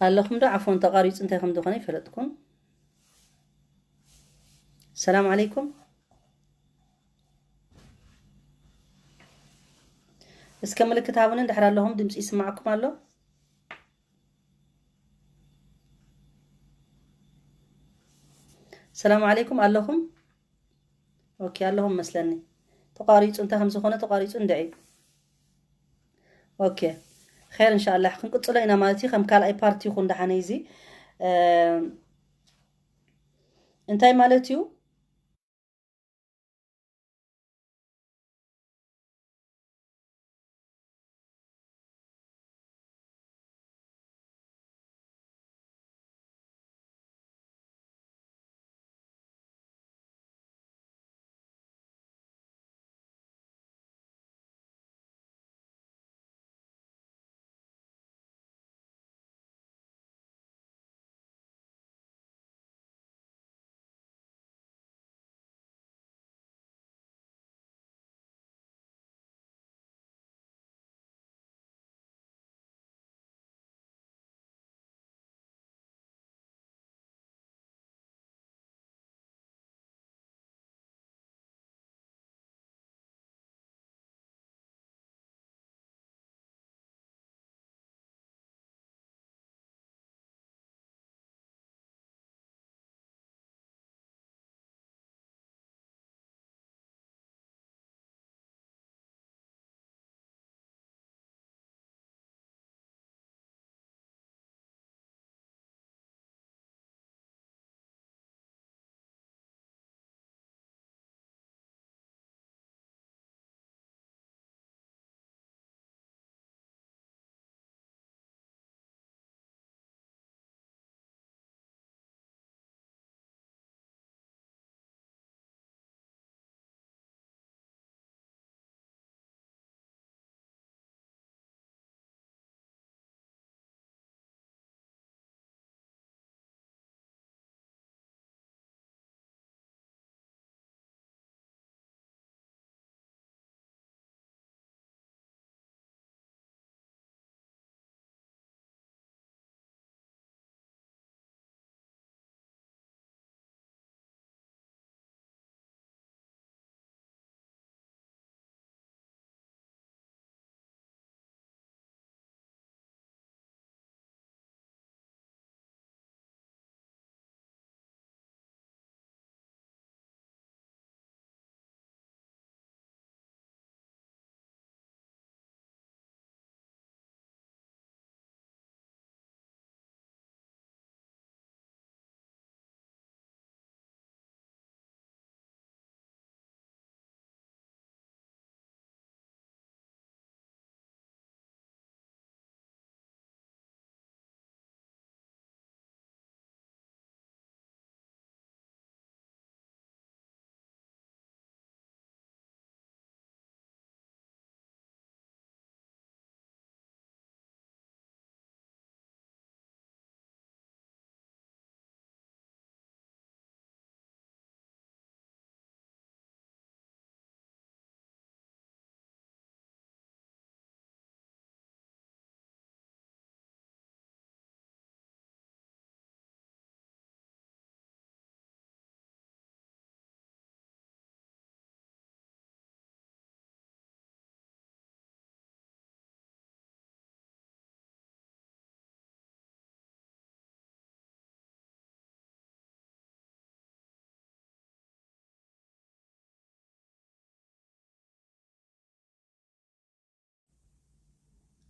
ኣለኹም ዶ? ዓፎን ተቋሪጹ እንታይ ከም ዝኾነ ይፈለጥኩም። ሰላም ዓለይኩም። እስከ ምልክት ሃቡኒ እንድሕር ኣለኹም፣ ድምፂ ይስማዕኩም ኣሎ? ሰላም ዓለይኩም፣ ኣለኹም? ኦኬ፣ ኣለኹም መስለኒ። ተቋሪጹ፣ እንታይ ከም ዝኾነ ተቋሪጹ እንድዒ። ኦኬ፣ ኸይር እንሻኣላህ ክንቅጽሎ ኢና ማለት እዩ። ከም ካልኣይ ፓርቲ ይኹን ደሓነ እዚ፣ እ፣ እንታይ ማለት እዩ?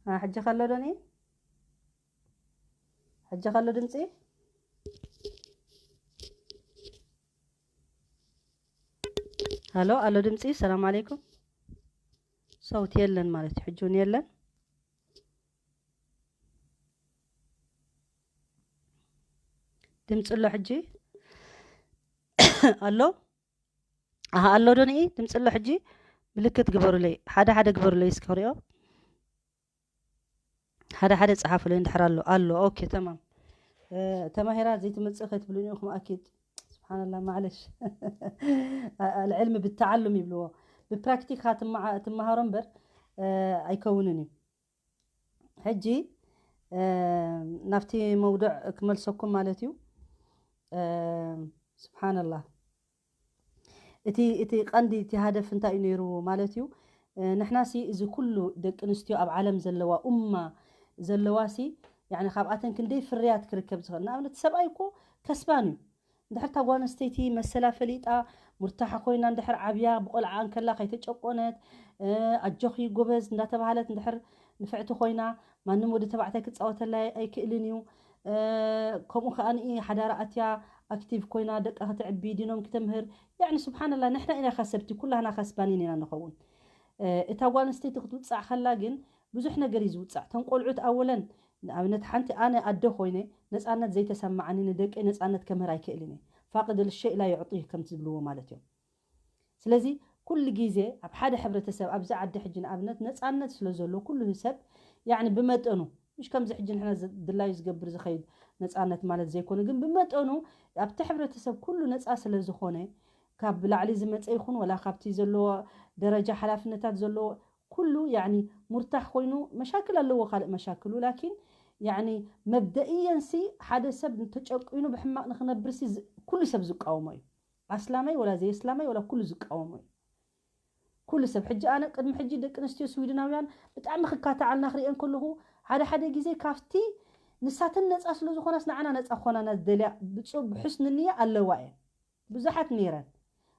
አ፣ ሕጂ ከሎ ዶ እኔ? ሕጂ ከሎ ድምፂ? ሃሎ፣ ኣሎ ድምፂ? ሰላም ዓለይኩም። ሰውት የለን ማለት እዩ። ሕጂ እውን የለን። ድምፂ ኣሎ ሕጂ? ኣሎ? ኣሃ፣ ኣሎ ዶ ንኢ? ድምፂ ኣሎ ሕጂ? ምልክት ግበሩለይ። ሓደ ሓደ ግበሩለይ እስኪ ክሪኦ። ሓደ ሓደ ጸሓፉለይ እንድሕር ኣሎ። ኣሎ። ኦኬ፣ ተማም። እ፣ ተማሂራ ዘይትመጽእ ከይትብሉኒ ኢኹም ኣኪድ። ስብሓንላ፣ ማዕለሽ። አ-፣ ኣልዕልሚ ብተዓሉም ይብልዎ። ብፕራክቲካ ትመዓ-፣ ትመሃሮ እምበር፣ እ፣ ኣይከውንን እዩ። ሕጂ፣ ናብቲ መውድዕ ክመልሰኩም ማለት እዩ። ስብሓንላህ። እቲ እቲ ቀንዲ እቲ ሃደፍ እንታይ እዩ ነይሩ ማለት እዩ? ንሕና ሲ እዚ ኩሉ ደቂ ኣንስትዮ ኣብ ዓለም ዘለዋ ኡማ ዘለዋ ሲ፣ ያኒ ካብኣተን ክንደይ ፍርያት ክርከብ ዝኽእል? ንኣብነት ሰብኣይ እኮ ከስባን እዩ። እንድሕር እታ ጓል ኣንስተይቲ መሰላ ፈሊጣ፣ ሙርታሓ ኮይና እንድሕር ዓብያ፣ ብቆልዓ እንከላ ከይተጨቆነት፣ ኣጆኺ ጎበዝ እንዳተባሃለት እንድሕር ንፍዕቲ ኮይና፣ ማንም ወዲ ተባዕታይ ክፃወተላ ኣይክእልን እዩ። ከምኡ ከኣ ሓዳራ ኣትያ ኣክቲቭ ኮይና ደቃ ከተዕቢ፣ ዲኖም ክተምህር። ያኒ ስብሓንላ፣ ንሕና ኢና ከሰብቲ፣ ኩላህና ከስባኒን ኢና ንኸውን። እታ ጓል ኣንስተይቲ ክትውፃዕ ከላ ግን ብዙሕ ነገር እዩ ዝውፃዕ። ተን ቆልዑት ኣወለን፣ ንኣብነት ሓንቲ ኣነ ኣደ ኮይነ ነፃነት ዘይተሰማዓኒ፣ ንደቀይ ነፃነት ከምህር ኣይክእልን እየ። ፋቅድ ልሸይ ላ ይዕጢህ ከም ዝብልዎ ማለት እዮም። ስለዚ ኩሉ ግዜ ኣብ ሓደ ሕብረተሰብ፣ ኣብዚ ዓዲ ሕጂ ንኣብነት ነፃነት ስለ ዘሎ ኩሉ ሰብ ያኒ ብመጠኑ፣ ምሽ ከምዚ ሕጂ ንሕና ዝ- ድላዩ ዝገብር ዝኸይድ ነፃነት ማለት ዘይኮነ፣ ግን ብመጠኑ ኣብቲ ሕብረተሰብ ኩሉ ነፃ ስለ ዝኾነ፣ ካብ ላዕሊ ዝመፀ ይኹን ወላ ካብቲ ዘለዎ ደረጃ ሓላፍነታት ዘለዎ ኩሉ ያኒ ሙርታሕ ኮይኑ፣ መሻክል ኣለዎ ካልእ መሻክሉ፣ ላኪን ያኒ መብደእየንሲ ሓደ ሰብ ተጨቂኑ ብሕማቕ ንክነብርሲ ዝ- ኩሉ ሰብ ዝቃወሞ እዩ። ኣስላማይ ወላ ዘይኣስላማይ ወላ ኩሉ ዝቃወሞ እዩ። ኩሉ ሰብ። ሕጂ ኣነ ቅድሚ ሕጂ ደቂ ኣንስትዮ ስዊድናውያን ብጣዕሚ ክካታዓልና ክሪኤን ከለኹ፣ ሓደ ሓደ ግዜ ካብቲ ንሳተን ነፃ ስለ ዝኾናስ ንዓና ነፃ ክኾናና ዝደልያ ብፁ ብሑስንንያ ኣለዋ እየን። ብዙሓት ነይረን።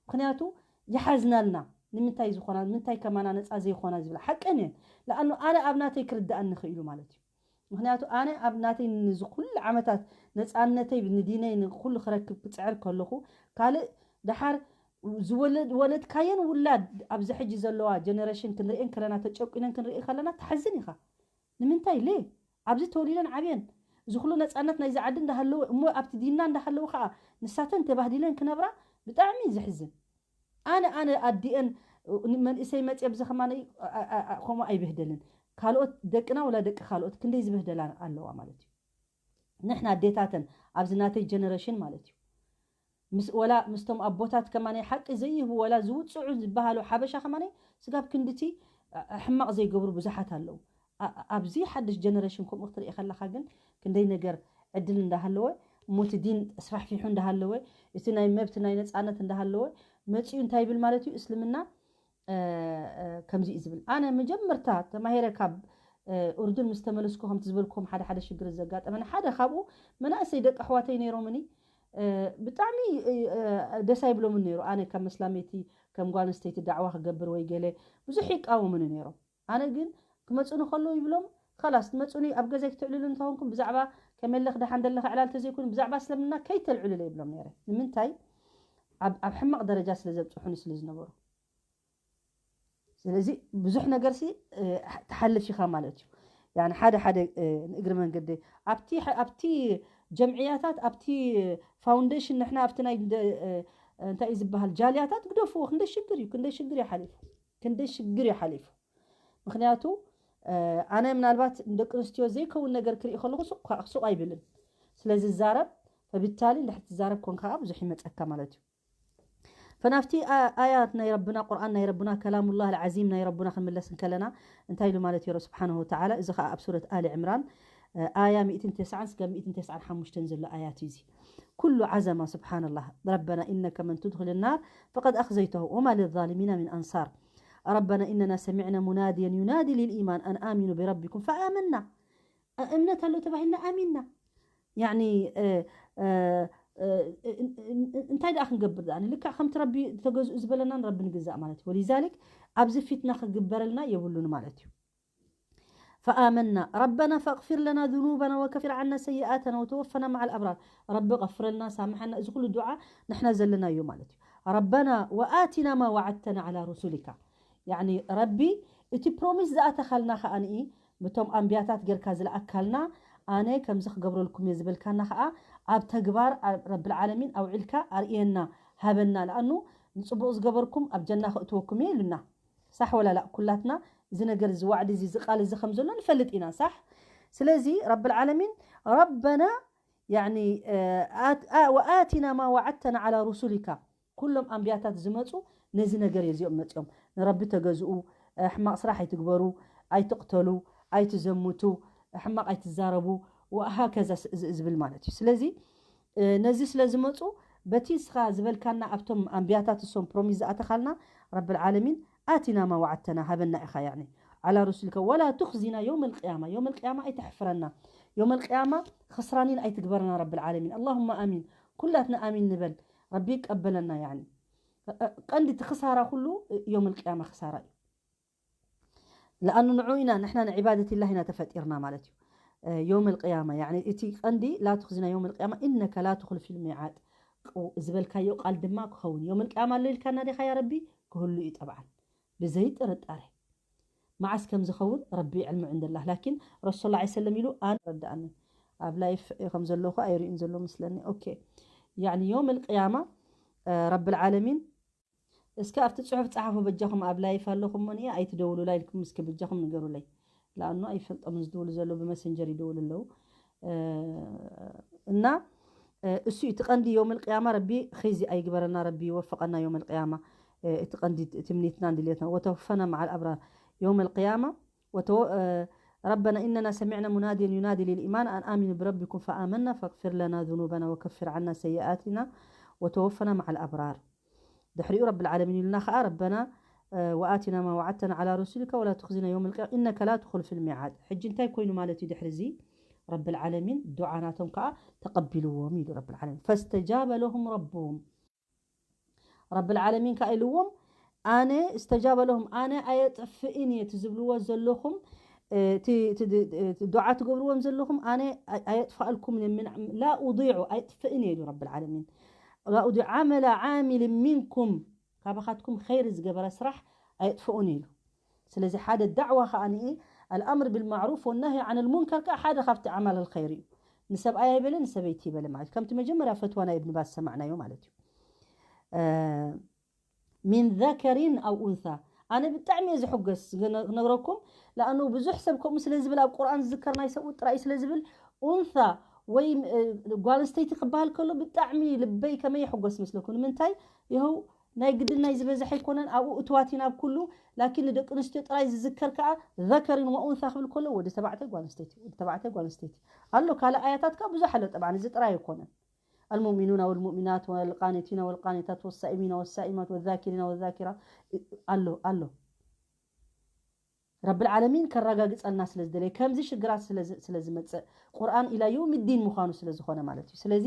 ምክንያቱ ይሓዝናልና። ንምንታይ ዝኾና፣ ንምንታይ ከማና ነፃ ዘይኾና ዝብላ ሓቀን እየን። ለኣኑ ኣነ ኣብ ናተይ ክርዳኣኒ ክኢሉ ማለት እዩ። ምክንያቱ ኣነ ኣብ ናተይ ንዚ ኩሉ ዓመታት ነፃነተይ ንዲነይ ንኩሉ ክረክብ ክፅዕር ከለኹ፣ ካልእ ደሓር ዝወለድ ወለድካየን ውላድ ኣብዚ ሕጂ ዘለዋ ጀነሬሽን ክንርእየን ከለና፣ ተጨቁነን ክንርኢ ከለና ትሓዝን ኢኻ። ንምንታይ ለ ኣብዚ ተወሊደን ዓብየን፣ እዚ ኩሉ ነፃነት ናይዚ ዓዲ እንዳሃለወ እሞ ኣብቲ ዲንና እንዳሃለወ ከዓ ንሳተን ተባህዲለን ክነብራ ብጣዕሚ እዩ ዘሕዝን። ኣነ ኣነ ኣዲአን መንእሰይ መፅየ ብዚ ከማነይ ከምኡ ኣይብህደልን። ካልኦት ደቅና ወላ ደቂ ካልኦት ክንደይ ዝበህደላ ኣለዋ ማለት እዩ። ንሕና ኣዴታተን ኣብዚ ናተይ ጀነሬሽን ማለት እዩ። ምስ ወላ ምስቶም ኣቦታት ከማነይ ሓቂ ዘይህቡ ወላ ዝውፅዑ ዝበሃሉ ሓበሻ ከማነይ ስጋብ ክንድቲ ሕማቕ ዘይገብሩ ብዙሓት ኣለዉ። ኣብዚ ሓድሽ ጀነሬሽን ከምኡ ክትርኢ ከለኻ ግን ክንደይ ነገር ዕድል እንዳሃለወ፣ እሞ እቲ ዲን ተስፋሕፊሑ እንዳሃለወ፣ እቲ ናይ መብት ናይ ነፃነት እንዳሃለወ መፂኡ እንታይ ይብል ማለት እዩ? እስልምና ከምዚ እዩ ዝብል። ኣነ መጀመርታ ተማሂረ ካብ ኡርዱን ምስ ተመለስኩ ከምቲ ዝበልኩም ሓደ ሓደ ሽግር ዘጋጠመኒ ሓደ ካብኡ መናእሰይ ደቂ ኣሕዋተይ ነይሮምኒ። ብጣዕሚ ደስ ኣይብሎምን ነይሩ። ኣነ ከም መስላመይቲ ከም ጓል ኣንስተይቲ ዳዕዋ ክገብር ወይ ገለ ብዙሕ ይቃወሙኒ ነይሮም። ኣነ ግን ክመፁኒ ከለዉ ይብሎም፣ ከላስ ትመፁኒ ኣብ ገዛይ ክትዕልሉ እንተኾንኩም ብዛዕባ ከመለኽ ደሓን ደለኻ ዕላል ተዘይኮይኑ ብዛዕባ እስልምና ከይተልዕሉለ ይብሎም ነይረ። ንምንታይ? ኣብ ኣብ ሕማቕ ደረጃ ስለ ዘብፅሑኒ ስለ ዝነበሩ። ስለዚ ብዙሕ ነገር ሲ ትሓልፍ ኢኻ ማለት እዩ። ያኒ ሓደ ሓደ ንእግሪ መንገዲ ኣብቲ ኣብቲ ጀምዕያታት ኣብቲ ፋውንዴሽን ንሕና ኣብቲ ናይ እንታይ እዩ ዝበሃል ጃልያታት ግደፍዎ። ክንደይ ሽግር እዩ፣ ክንደይ ሽግር እዩ ሓሊፉ፣ ክንደይ ሽግር እዩ ሓሊፉ። ምክንያቱ ኣነ ምናልባት ንደቂ ኣንስትዮ ዘይከውን ነገር ክርኢ ከለኹ ሱቕ ኣይብልን። ስለዚ ዛረብ ፈብታሊ እንድሕር ትዛረብ ኮንካ ብዙሕ ይመፀካ ማለት እዩ። ፈናብቲ ኣያት ናይ ረብና ቁርኣን ናይ ረብና ከላሙላህ ልዓዚም ናይ ረብና ክንምለስ እንከለና እንታይ ኢሉ ማለት እዩ ስብሓንሁ ወተዓላ? እዚ ከዓ ኣብ ሱረት ኣሊ ዕምራን ኣያ ሚእትን ተስዓን ስጋብ ሚእትን ተስዓን ሓሙሽተን ዘሎ ኣያት እዩ። እዚ ኩሉ ዓዘማ ስብሓንላህ። ረበና ኢነከ መን ቱድኪል ናር ፈቀድ ኣኽዘይተሁ ወማ ልዛሊሚና ሚን ኣንሳር። ረበና ኢነና ሰሚዕና ሙናድየን ዩናዲ ልልኢማን ኣን ኣሚኑ ብረቢኩም ፈኣመና። እምነት ኣሎ ተባሂልና ኣሚንና። ያኒ እንታይ ደኣ ክንገብር ደኣ? ልክዕ ከምቲ ረቢ ተገዝኡ ዝበለና ንረቢ ንግዛእ ማለት እዩ። ወሊዛሊክ ኣብዚ ፊትና ክግበረልና የብሉን ማለት እዩ። ፈኣመና ረበና ፈእግፊር ለና ذኑበና ወከፊር ዓና ሰይኣተና ወተወፈና መዓል ኣብራር። ረቢ ቀፍረልና፣ ሳምሐና። እዚ ኩሉ ዱዓ ንሕና ዘለናዮ ማለት እዩ። ረበና ወኣቲና ማ ወዓድተና ዓላ ሩሱሊካ። ያኒ ረቢ እቲ ፕሮሚስ ዝኣተኻልና ከኣ ንኢ ምቶም ኣንብያታት ጌርካ ዝለኣካልና ኣነ ከምዚ ክገብረልኩም እየ ዝበልካና ከኣ ኣብ ተግባር ረብል ዓለሚን ኣውዒልካ ኣርእየና ሃበና። ለኣኑ ንጽቡቕ ዝገበርኩም ኣብ ጀና ከእትወኩም እየ ኢሉና። ሳሕ ወላ ላእ? ኩላትና እዚ ነገር እዚ ዋዕዲ እዚ እዚ ቃል እዚ ከም ዘሎ ንፈልጥ ኢና። ሳሕ? ስለዚ ረብል ዓለሚን ረበና ያኒ ወኣቲና ማ ወዓድተና ዓላ ሩሱሊካ። ኩሎም ኣንብያታት ዝመፁ ነዚ ነገር እየ እዚኦም መፅኦም። ንረቢ ተገዝኡ፣ ሕማቕ ስራሕ ኣይትግበሩ፣ ኣይትቕተሉ፣ ኣይትዘምቱ፣ ሕማቕ ኣይትዛረቡ፣ ወሃከዛ ስ- ዝ- ዝብል ማለት እዩ። ስለዚ እ፣ ነዚ ስለ ዝመፁ በቲ ንስኻ ዝበልካና ኣብቶም ኣንብያታት እሶም ፕሮሚስ ዝኣተኻልና ረብል ዓለሚን ኣቲና ማ ዋዓድተና ሃበና ኢኻ ያኒ ዓላ ሩሱልከ ወላ ቱኽዚና የውም ልቅያማ የውም ልቅያማ ኣይተሕፍረና የውም ልቅያማ ክስራኒን ኣይትግበርና ረብል ዓለሚን ኣላሁማ ኣሚን ኩላትና ኣሚን ንበል ረቢ ይቀበለና ያኒ ቀንዲ እቲ ክሳራ ኩሉ የውም ልቅያማ ክሳራ እዩ ለኣኑ ንዑ ኢና ንሕና ንዕባደት ላህ ኢና ተፈጢርና ማለት እዩ ዮም ልቅያማ ያኒ እቲ ቀንዲ ላ ትኽዝና ዮም ልቅያማ ኢነከ ላ ትኽልፊ ልሚዓድ ዝበልካዮ ቃል ድማ ክኸውን ዮም ልቅያማ ኣሎ ኢልካና ዲኻ ያ ረቢ ክህሉ እዩ ጠብዓን ብዘይ ጥርጣሬ መዓስ ከም ዝኸውን ረቢ ዕልሚ ዕንደላህ ላኪን ረሱል ላ ሰለም ኢሉ ኣን ረዳኣኒ ኣብ ላይፍ ከም ዘለኹ ኣይርእዩን ዘሎ ምስለኒ ኦኬ ያኒ ዮም ልቅያማ ረቢ ልዓለሚን እስከ ኣብቲ ጽሑፍ ጸሓፉ በጃኹም ኣብ ላይፍ ኣለኹም እሞ ንየ ኣይትደውሉላ ኢልኩም እስከ በጃኹም ንገሩለይ ለኣኑ ኣይፈልጦምን ዝድውሉ ዘለዉ ብመሰንጀር ይደውሉ ኣለዉ እና እሱ እቲ ቀንዲ ዮም ልቅያማ ረቢ ኺዚ ኣይግበረና ረቢ ይወፈቀና ዮም ልቅያማ እቲ ቀንዲ ትምኒትና ድልየትና ወተወፈና መዓል ኣብራር ዮም ልቅያማ وتو... آه، ربنا إننا سمعنا مناديا ينادي للإيمان أن آمنوا بربكم فآمنا فاغفر لنا ذنوبنا وكفر عنا سيئاتنا وتوفنا مع الأبرار ድሕሪኡ ረብል ዓለሚን ኢሉና ከዓ ረበና ወኣቲና ማ ወዓድተና ዓላ ሩሱልካ ወላ ትኽዚና የውም ልቅያማ ኢነከ ላ ትኹልፍ ልሚዓድ ሕጂ እንታይ ኮይኑ ማለት እዩ ድሕሪ እዚ ረብል ዓለሚን ዱዓ ናቶም ከዓ ተቐቢልዎም ኢሉ ረብል ዓለሚን ፈስተጃበ ለሁም ረቡሁም ረብል ዓለሚን ከዓ ኢልዎም ኣነ እስተጃበ ለሁም ኣነ ኣየጥፍእን እየ እቲ ዝብልዎ ዘለኹም እ፣ እቲ እቲ ድ- እቲ ዱዓ ትገብርዎም ዘለኹም ኣነ ኣይ- ኣየጥፋእልኩም ላ ኡضيع ኣይጥፍእን እየ ኢሉ ረብል ዓለሚን ላ ኡضيع ዓመለ ዓሚል ሚንኩም ካባኻትኩም ኸይር ዝገበረ ስራሕ ኣየጥፍኡን ኢሉ ስለዚ ሓደ ዳዕዋ ከዓ ንኢ الأمر بالمعروف والنهي عن المنكر ከዓ ሓደ ካብቲ ኣዕማል الخير እዩ ንሰብኣይ ኣይበለ ንሰበይቲ ይበለ ማለት እዩ። ከምቲ መጀመርያ ፈትዋ ናይ እብን ባስ ሰማዕናዮ ማለት እዩ እ፣ ሚን ዘከሪን ኣው ኡንሳ ኣነ ብጣዕሚ እየ ዝሕጎስ ክነግረኩም ለኣኑ ብዙሕ ሰብ ከምኡ ስለ ዝብል ኣብ ቁርኣን ዝዝከር ናይ ሰብኡት ጥራይ ስለ ዝብል ኡንሳ ወይ እ፣ ጓል ኣንስተይቲ ክበሃል ከሎ ብጣዕሚ ልበይ ከመይ ይሕጎስ መስለኩም ንምንታይ ይኸው ናይ ግድን ናይ ዝበዝሐ ኣይኮነን ኣብኡ እትዋት ኢና ኣብ ኩሉ ላኪን ንደቂ ኣንስትዮ ጥራይ ዝዝከር ከዓ ዘከሪን ወኡንሳ ክብል ከሎ ወዲ ተባዕታይ ጓል ኣንስተይቲ ወዲ ተባዕታይ ጓል ኣንስተይቲ ኣሎ ካልእ ኣያታት ከዓ ብዙሕ ኣሎ ጠብዓን እዚ ጥራይ ኣይኮነን المؤمنون والمؤمنات والقانتين والقانتات والصائمين والصائمات والذاكرين والذاكرات ኣሎ ኣሎ ረብል ዓለሚን ከረጋግፀልና ስለ ዝደለየ ከምዚ ሽግራት ስለ ዝ- ስለ ዝመፅእ ቁርኣን ኢላ የውም ዲን ምዃኑ ስለ ዝኾነ ማለት እዩ ስለዚ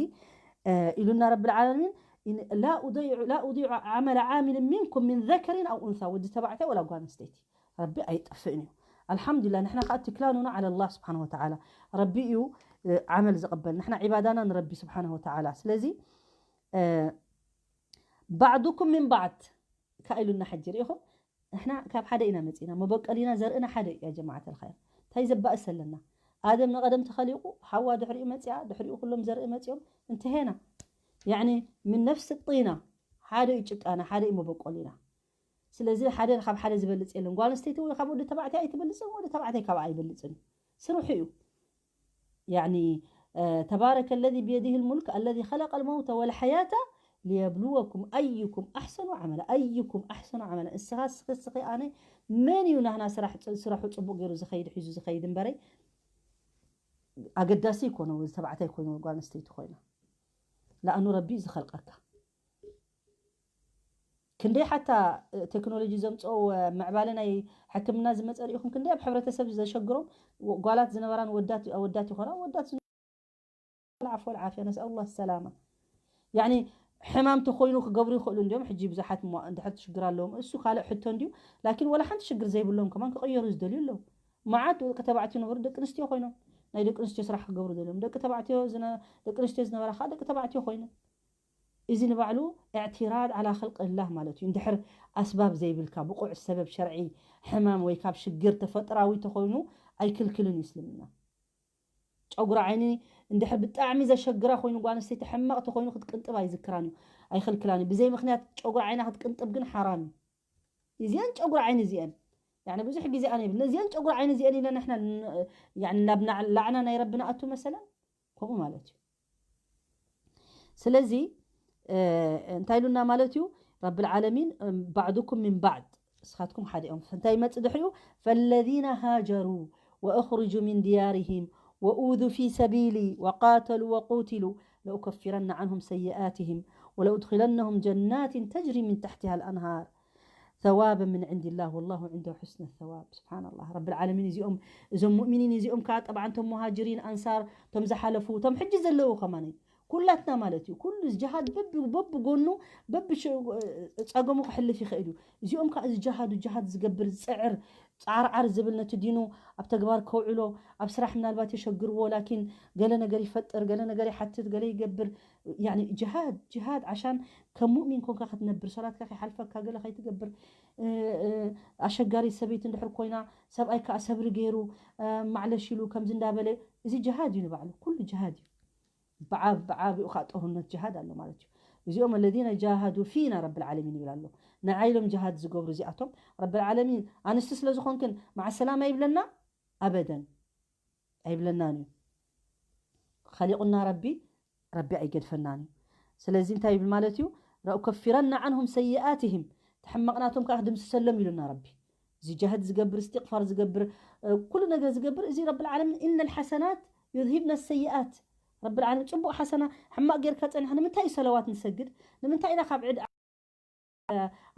እ፣ ኢሉና ረብል ዓለሚን إن- لا أضيع لا أضيع عمل عامل منكم من ذكر أو أنثى ወዲ ተባዕታይ ወላ ጓል ኣንስተይቲ ረቢ ኣይጠፍእን እዩ ኣልሓምዱሊላ ንሕና ከዓ ትክላኑና ዓላ ላህ ስብሓን ወተዓላ ረቢ እዩ እ፣ ዓመል ዝቕበል ንሕና ዒባዳና ንረቢ ስብሓን ወተዓላ ስለዚ እ፣ ባዕዱኩም ምን ባዕድ ካኢሉና ሕጂ ርኢኹም ንሕና ካብ ሓደ ኢና መፂና መበቀሊና ዘርእና ሓደ እዩ ያ ጀማዓት ልኸይር እንታይ ዘባእስ ኣለና ኣደም ንቐደም ተኸሊቑ ሓዋ ድሕሪኡ መፂኣ ድሕሪኡ ኩሎም ዘርኢ መፂኦም እንተሄና ያኒ ምን ነፍሲ ጢና ሓደ እዩ ጭቃና ሓደ እዩ መበቆሊና ስለዚ ሓደ ካብ ሓደ ዝበልፅ የለን ጓል ኣንስተይቲ ወይ ካብ ወዲ ተባዕታይ ኣይትበልፅን ወዲ ተባዕታይ ካብ ኣይበልፅን ስርሑ እዩ يعني تبارك الذي بيده الملك الذي خلق الموت والحياة ليبلوكم أيكم أحسن عملا أيكم أحسن عملا እስኻ እስኺ እስኺ ኣነ መን እዩ ናህና ስራሕ ስራሑ ፅቡቅ ገይሩ ዝኸይድ ሒዙ ዝኸይድ እምበረይ ኣገዳሲ ይኮነ ተባዕታይ ኮይኑ ጓል ኣንስተይቲ ኮይና ለኣኑ ረቢ ዝኸልቀካ ክንደይ ሓታ ቴክኖሎጂ ዘምፅኦ ምዕባለ ናይ ሕክምና ዝመፀ ርኢኹም ክንደይ ኣብ ሕብረተሰብ ዘሸግሮም ጓላት ዝነበራን ወዳት ኣወዳት ይኾና ወዳት ዓፎ ዓፍያ ነስኣል ላ ሰላማ ያኒ ሕማም ተኮይኑ ክገብሩ ይኽእሉ እንዲዮም ሕጂ ብዙሓት እንድሕር ትሽግር ኣለዎም እሱ ካልእ ሕቶ እንዲዩ ላኪን ወላ ሓንቲ ሽግር ዘይብሎም ከማን ክቀየሩ ዝደልዩ ኣለዉ መዓት ደቂ ተባዕትዮ ነበሩ ደቂ ኣንስትዮ ኮይኖም ናይ ደቂ ኣንስትዮ ስራሕ ክገብሩ ደልዮም ደቂ ተባዕትዮ ደቂ ኣንስትዮ ዝነበራ ከዓ ደቂ ተባዕትዮ ኮይኖም እዚ ንባዕሉ اعتراض على خلق الله ማለት እዩ እንድሕር ኣስባብ ዘይብልካ ብቑዕ ሰበብ ሸርዒ ሕማም ወይ ካብ ሽግር ተፈጥራዊ ተኾይኑ ኣይክልክልን እዩ እስልምና ጨጉሪ ዓይኒ እንድሕር ብጣዕሚ ዘሸግራ ኮይኑ ጓል ኣንስተይቲ ሕማቕ ተኮይኑ ክትቅንጥብ ኣይዝክራን እዩ ኣይክልክላን እዩ ብዘይ ምክንያት ጨጉሪ ዓይና ክትቅንጥብ ግን ሓራም እዩ እዚአን ጨጉሪ ዓይኒ እዚአን ያኒ ብዙሕ ግዜ ኣነ ይብል ነዚአን ጨጉሪ ዓይኒ እዚአን ኢለ ንሕና ናብ ላዕና ናይ ረቢ ንኣቱ መሰለን ከምኡ ማለት እዩ ስለዚ እንታይ ኢሉና ማለት እዩ ረቢ ዓለሚን ባዕዱኩም ምን ባዕድ እስኻትኩም ሓደ እዮም እንታይ ይመፅእ ድሕሪኡ ፈለዚነ ሃጀሩ وأخرجوا من ديارهم وأوذوا في سبيلي وقاتلوا وقوتلوا لأكفرن عنهم سيئاتهم ولأدخلنهم جنات تجري من تحتها الأنهار ثوابا من عند الله والله عنده حسن الثواب. سبحان الله. رب العالمين እዚኦም እዞም ሙእሚኒን እዚኦም ከዓ ጠብዓ እቶም ሙሃጅሪን ኣንሳር እቶም ዝሓለፉ እቶም ሕጂ ዘለዉ ከማን ኩላትና ማለት እዩ። ኩሉ ጅሃድ በቢ በቢ ጎኑ በቢ ሸ- ጸገሙ ክሕልፍ ይኽእል እዩ። እዚኦም ከዓ እዚ ጅሃዱ ጅሃድ ዝገብር ዝፅዕር ፃዕርዓር ዝብል ነቲ ዲኑ ኣብ ተግባር ከውዕሎ ኣብ ስራሕ ምናልባት የሸግርዎ ላኪን ገለ ነገር ይፈጥር ገለ ነገር ይሓትት ገለ ይገብር ያኒ ጅሃድ ጅሃድ ዓሻን ከም ሙእሚን ኮንካ ክትነብር ሰላትካ ከይሓልፈካ ገለ ከይትገብር እ፣ እ፣ ኣሸጋሪት ሰበይቲ እንድሕር ኮይና ሰብኣይ ከዓ ሰብሪ ገይሩ እ፣ ማዕለሽ ኢሉ ከምዚ እንዳበለ እዚ ጅሃድ እዩ ንባዕሉ ኩሉ ጅሃድ እዩ። ብዓብ ብዓቢኡ ከዓ ጦርነት ጅሃድ ኣሎ ማለት እዩ። እዚኦም الذين جاهدوا فينا رب العالمين ይብል ኣሎ። ንዓይ ኢሎም ጅሃድ ዝገብሩ እዚኣቶም ረቢ ዓለሚን ኣንስቲ ስለ ዝኾንክን ማዓ ሰላማ ይብለና ኣበደን ኣይብለናን እዩ። ኸሊቑና ረቢ ረቢ ኣይገድፈናን እዩ። ስለዚ እንታይ ይብል ማለት እዩ? لأكفرن عنهم سيئاتهم ተሕማቕናቶም ከዓ ክድምስሰሎም ኢሉና ረቢ። እዚ ጃህድ ዝገብር እስትቕፋር ዝገብር እ፣ ኩሉ ነገር ዝገብር እዚ ረቢ ዓለሚን إن الحسنات يذهبن السيئات ረቢ ዓለሚን ፅቡቕ ሓሰና ሕማቕ ጌርካ ፀኒሕካ ንምንታይ እዩ ሰለዋት ንሰግድ ንምንታይ ኢና ካብ ዕድ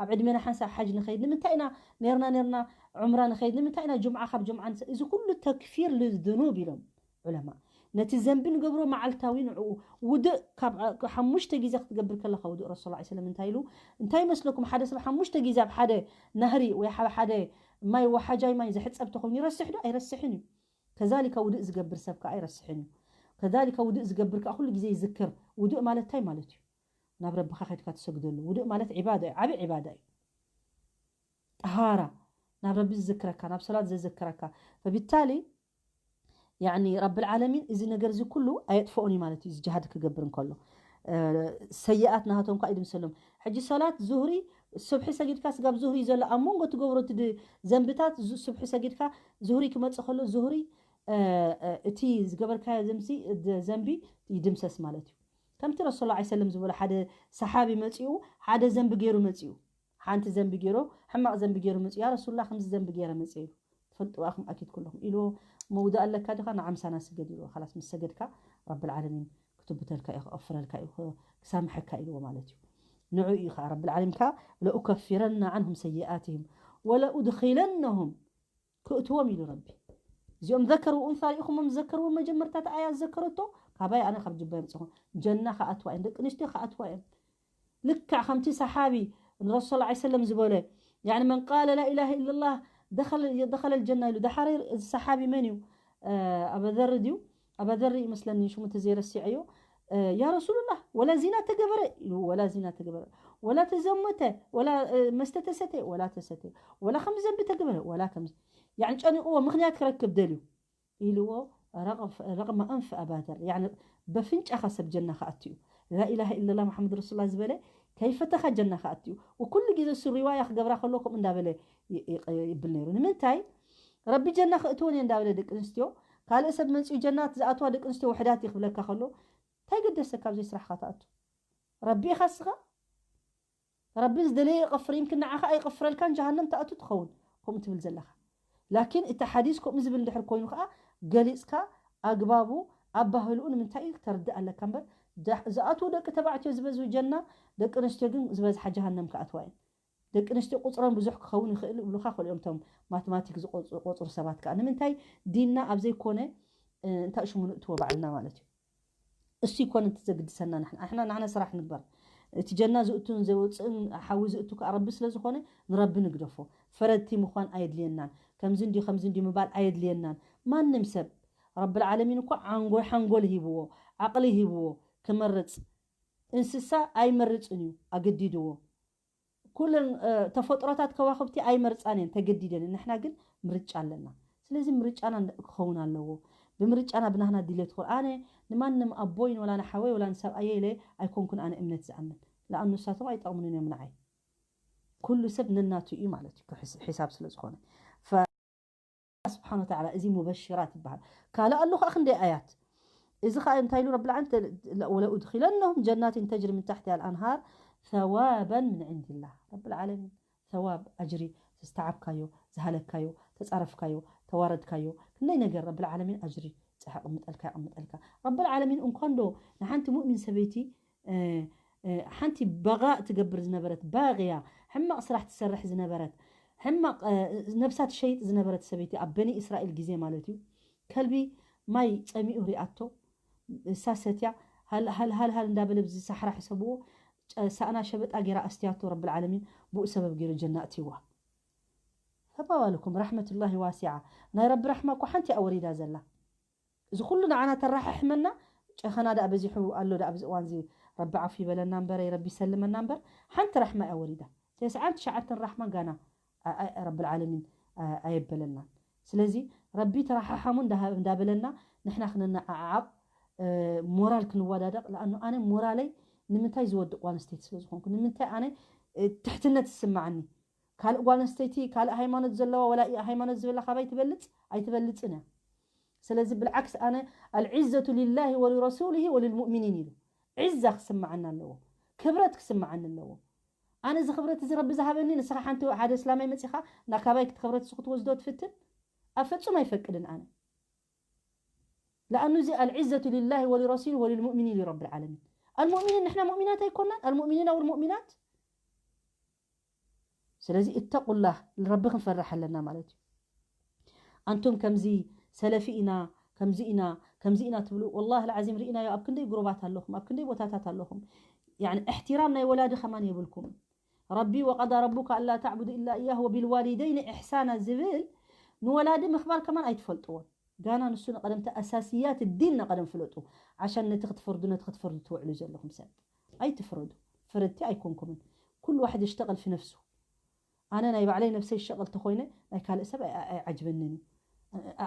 ኣብ ዕድሜና ሓንሳብ ሓጅ ንኸይድ ንምንታይ ኢና ነርና ነርና ዑምራ ንኸይድ ንምንታይ ኢና ጅምዓ ካብ ጅምዓ ንሰ እዚ ኩሉ ተክፊር ልዝኑብ ኢሎም ዑለማ ነቲ ዘንቢ ንገብሮ መዓልታዊ ንዕኡ ውድእ ካብ ሓሙሽተ ግዜ ክትገብር ከለካ ውድእ ረሱል ላ ሰለም እንታይ ኢሉ እንታይ ይመስለኩም ሓደ ሰብ ሓሙሽተ ግዜ ኣብ ሓደ ናህሪ ወይ ኣብ ሓደ ማይ ወሓጃይ ማይ ዝሕፀብ ተኮይኑ ይረስሕ ዶ ኣይረስሕን እዩ ከዛሊካ ውድእ ዝገብር ሰብ ከዓ ኣይረስሕን እዩ ከዛሊካ ውድእ ዝገብር ከዓ ኩሉ ግዜ ይዝክር ውድእ ማለት እንታይ ማለት እዩ ናብ ረብኻ ከድካ ትሰግደሉ ውድእ ማለት ዒባዳ እዩ ዓብዪ ዒባዳ እዩ ጠሃራ ናብ ረቢ ዝዝክረካ ናብ ሰላት ዘዘክረካ ፈቢታሊ ያኒ ረቢ ልዓለሚን እዚ ነገር እዚ ኩሉ ኣየጥፈኦን እዩ ማለት እዩ እዚ ጅሃድ ክገብር እንከሎ ሰይኣት ናሃቶም ኳ ይድምሰሎም ሕጂ ሰላት ዙህሪ ስብሒ ሰጊድካ ስጋብ ዙህሪ ዘሎ ኣብ መንጎ ትገብሮ እቲ ዘንብታት ስብሒ ሰጊድካ ዙህሪ ክመፅእ ከሎ ዙህሪ እቲ ዝገበርካዮ ዘምሲ ዘንቢ ይድምሰስ ማለት እዩ ከምቲ ረሱል ላ ሰለም ዝበሎ ሓደ ሰሓቢ መፂኡ ሓደ ዘንቢ ገይሩ መፂኡ ሓንቲ ዘንቢ ገይሩ ሕማቕ ዘንቢ ገይሩ መፂኡ ያ ረሱሉላ ከምዚ ዘንቢ ገይረ መፂ ኢሉ ትፈልጥዋ ኣኹም ኣኪድ ኩለኹም ኢልዎ መውዳእ ኣለካ ዲኻ ንዓምሳና ስገድ ኢልዎ ካላስ ምስ ሰገድካ ረቢ ልዓለሚን ክትብተልካ እዩ ክቐፍረልካ እዩ ክሳምሐካ ኢልዎ ማለት እዩ ንዑ እዩ ከዓ ረቢ ልዓለሚን ከዓ ለኡከፊረና ዓንሁም ሰይኣትህም ወለኡድኪለነሁም ክእትዎም ኢሉ ረቢ እዚኦም ዘከር ወኡንሳ ሪኢኹሞም ዘከርዎም መጀመርታ ኣያ ዘከረቶ ካባይ ኣነ ካብ ጅባ የምፅኹም ጀና ከኣትዋ እየን ደቂ ኣንስትዮ ከኣትዋ እየን ልክዕ ከምቲ ሰሓቢ ንረሱል ላ ሰለም ዝበለ يعني من قال لا إله إلا الله دخل دخل الجنة ኢሉ ዳሓረ እዚ ሰሓቢ መን እዩ ኣበዘር ድዩ ኣበዘር ይመስለኒ ሽሙ ተዘይረሲዐዮ يا رسول الله ولا زنا ተገበረ ኢሉ ولا زنا ተገበረ ولا ተዘመተ ولا መስተ ተሰተ ولا ተሰተ ولا ከም ዘንቢ ተገበረ ولا ከም يعني ጨኒቕዎ ምክንያት ክረክብ ደልዩ ኢልዎ ረቕመ ኣንፍ ኣባዘር በፍንጫኻ ሰብ ጀና ክኣቱ እዩ ላኢላሃ ኢለላ መሓመድ ረሱላ ዝበለ ከይፈተኻ ጀና ክኣቱ እዩ ኩሉ ግዜ እሱ ሪዋያ ክገብራ ከሎ ከምኡ እንዳበለ ይብል ነይሩ ንምንታይ ረቢ ጀና ክእትወን እየ እንዳበለ ደቂ ኣንስትዮ ካልእ ሰብ መፅኡ ጀና ዝኣትዋ ደቂ ኣንስትዮ ውሕዳት እዩ ክብለካ ከሎ እንታይ ገደሰካ ኣብዘይ ስራሕካ ትኣቱ ረቢ ኢኻ ስኻ ረቢ ዝደለየ ይቐፍር ይምክን ንዓኻ ኣይቐፍረልካን ጀሃነም ትኣቱ ትኸውን ከምኡ ትብል ዘለኻ ላኪን እቲ ሓዲስ ከምኡ ዝብል እንድሕር ኮይኑ ከዓ ገሊፅካ ኣግባቡ ኣባህልኡ ንምንታይ እዩ ተርድእ ኣለካ እምበር ዝኣትዉ ደቂ ተባዕትዮ ዝበዝሁ ጀና ደቂ ኣንስትዮ ግን ዝበዝሓ ጀሃነም ክኣትዋ እየን ደቂ ኣንስትዮ ቁፅረን ብዙሕ ክኸውን ይኽእል ይብሉካ ክልኦም ቶም ማትማቲክ ዝቆፅሩ ሰባት ከዓ ንምንታይ ዲንና ኣብ ዘይኮነ እንታይ ሽሙ ንእትዎ ባዕልና ማለት እዩ እሱ ይኮነ እቲ ዘግድሰና ንሕና ኣሕና ንሕና ስራሕ ንግበር እቲ ጀና ዝእቱን ዘውፅእን ሓዊ ዝእቱ ከዓ ረቢ ስለ ዝኾነ ንረቢ ንግደፎ ፈረድቲ ምኳን ኣየድልየናን ከምዚ እንዲ ከምዚ እንዲ ምባል ኣየድልየናን ማንም ሰብ ረቢ ልዓለሚን እኮ ዓንጎል ሓንጎል ሂብዎ ዓቕሊ ሂብዎ ክመርፅ እንስሳ ኣይመርፅን እዩ ኣገዲድዎ ኩለን ተፈጥሮታት ከዋክብቲ ኣይመርፃን እየን ተገዲደን ንሕና ግን ምርጫ ኣለና ስለዚ ምርጫና ክኸውን ኣለዎ ብምርጫና ብናህና ድሌት ክኾን ኣነ ንማንም ኣቦይን ወላ ንሓወይ ወላ ንሰብኣየ ኢለ ኣይኮንኩን ኣነ እምነት ዝኣምን ለኣኑ ንሳቶም ኣይጠቕሙንን እዮም ንዓይ ኩሉ ሰብ ነናቱ እዩ ማለት እዩ ሒሳብ ስለ ዝኾነ ስብሓን ወተዓላ እዚ ሙበሽራት ይበሃል ካልእ ኣሎ ከዓ ክንደይ ኣያት እዚ ከዓ እንታይ ኢሉ ረቢ ልዓለሚን ወለኡድኪለነሁም ጀናትን ተጅሪ ምን ታሕቲ ኣልኣንሃር ثوابا من عند الله ረቢ ልዓለሚን ثواب ኣጅሪ ዝተዓብካዮ ዝሃለካዮ ተፃረፍካዮ ተዋረድካዮ። ክንደይ ነገር ረብል ዓለሚን ኣጅሪ ጽሕ ኣቕምጠልካ፣ ኣቕምጠልካ። ረብል ዓለሚን እንኳን ዶ ንሓንቲ ሙእሚን ሰበይቲ፣ እ፣ እ፣ ሓንቲ በጋእ ትገብር ዝነበረት፣ ባግያ፣ ሕማቕ ስራሕ ትሰርሕ ዝነበረት፣ ሕማቕ፣ እ፣ ነብሳ ትሸይጥ ዝነበረት ሰበይቲ ኣብ በኒ እስራኤል ግዜ ማለት እዩ። ከልቢ ማይ ጸሚኡ ሪኣቶ፣ እሳ ሰትያ፣ ሃል፣ ሃል፣ ሃል፣ ሃል እንዳበለ ብዚ ሳሕራ ሕሰብዎ፣ ጨ-፣ ሳእና ሸበጣ ጌራ ኣስትያቶ ረብል ዓለሚን ብኡ ሰበብ ጌሩ ጀና ኣትይዋ። ፈባባልኩም ረሕመቱላሂ ዋሲዓ። ናይ ረቢ ራሕማ እኮ ሓንቲ እያ ወሪዳ ዘላ። እዚ ኩሉ ንዓና ተራሓሕመና፣ ጨኸና ደኣ በዚሑ ኣሎ ደኣ ኣብዚ እዋን እዚ። ረቢ ዓፉ ይበለና እምበር፣ ረቢ ይሰልመና እምበር፣ ሓንቲ ራሕማ እያ ወሪዳ። ተስዓን ትሽዓተን ራሕማ ጋና ኣ-፣ ኣ-፣ ረብል ዓለሚን ኣ-፣ ኣየበለናን። ስለዚ ረቢ ተራሓሓሙ እንዳ-፣ እንዳበለና ንሕና ክነነዓዓቕ፣ እ፣ ሞራል ክንወዳደቕ። ለኣኑ ኣነ ሞራለይ ንምንታይ ዝወድቕ ጓል ኣንስተይቲ ስለ ዝኾንኩ፣ ንምንታይ ኣነ፣ እ፣ ትሕትነት ዝስማዓኒ? ካልእ ጓል ኣንስተይቲ፣ ካልእ ሃይማኖት ዘለዋ፣ ወላ ሃይማኖት ዝብላ ካባይ ትበልጽ? ኣይትበልጽን እያ። ስለዚ ብልዓክስ ኣነ ኣልዒዘቱ ሊላሂ ወሊረሱሊሂ ወሊልሙእሚኒን ኢሉ ዒዛ ክስምዓና ኣለዎ፣ ክብረት ክስምዓኒ ኣለዎ። ኣነ እዚ ክብረት እዚ ረቢ ዝሃበኒ፣ ንስኻ ሓንቲ ሓደ እስላማይ መጺኻ ናብ ካባይ ክብረት እዚ ክትወስዶ ትፍትን? ኣብ ፈጹም ኣይፈቅድን ኣነ። ለኣኑ እዚ ኣልዒዘቱ ሊላሂ ወሊረሱሊሂ ወሊልሙእሚኒን ኢሉ ረብል ዓለሚን። ኣልሙእሚኒን ንሕና ሙእሚናት ኣይኮናን? ኣልሙእሚኒን ወልሙእሚናት። ስለዚ እተቁላህ፣ ንረቢ ክንፈርሕ ኣለና ማለት እዩ። ኣንቱም ከምዚ ሰለፊ ኢና፣ ከምዚ ኢና፣ ከምዚ ኢና ትብሉ፣ ወላሂ ልዓዚም ርኢናዮ። ኣብ ክንደይ ግሩባት ኣለኹም፣ ኣብ ክንደይ ቦታታት ኣለኹም። ያኒ እሕትራም ናይ ወላዲ ከማን የብልኩም። ረቢ ወቀዳ ረቡካ ኣላ ተዕቡዱ ኢላ እያሁ ወቢልዋሊደይን ኢሕሳና ዝብል ንወላዲ ምኽባር ከማን ኣይትፈልጥዎን። ጋና ንሱ ንቐደምቲ ኣሳስያት ዲን ንቐደም ፍለጡ። ዓሻን ነቲ ክትፈርዱ፣ ነቲ ክትፈርዱ ትውዕሉ ዘለኹም ሰብ ኣይትፍረዱ። ፍረድቲ ኣይኮንኩምን። ኩሉ ዋሕድ ይሽተቐል ፊ ነፍሱ። ኣነ ናይ ባዕለይ ነብሰይ ይሸቐል ተኾይነ ናይ ካልእ ሰብ ኣይ-፣ ኣይ-፣ ኣይዓጅበንን እዩ።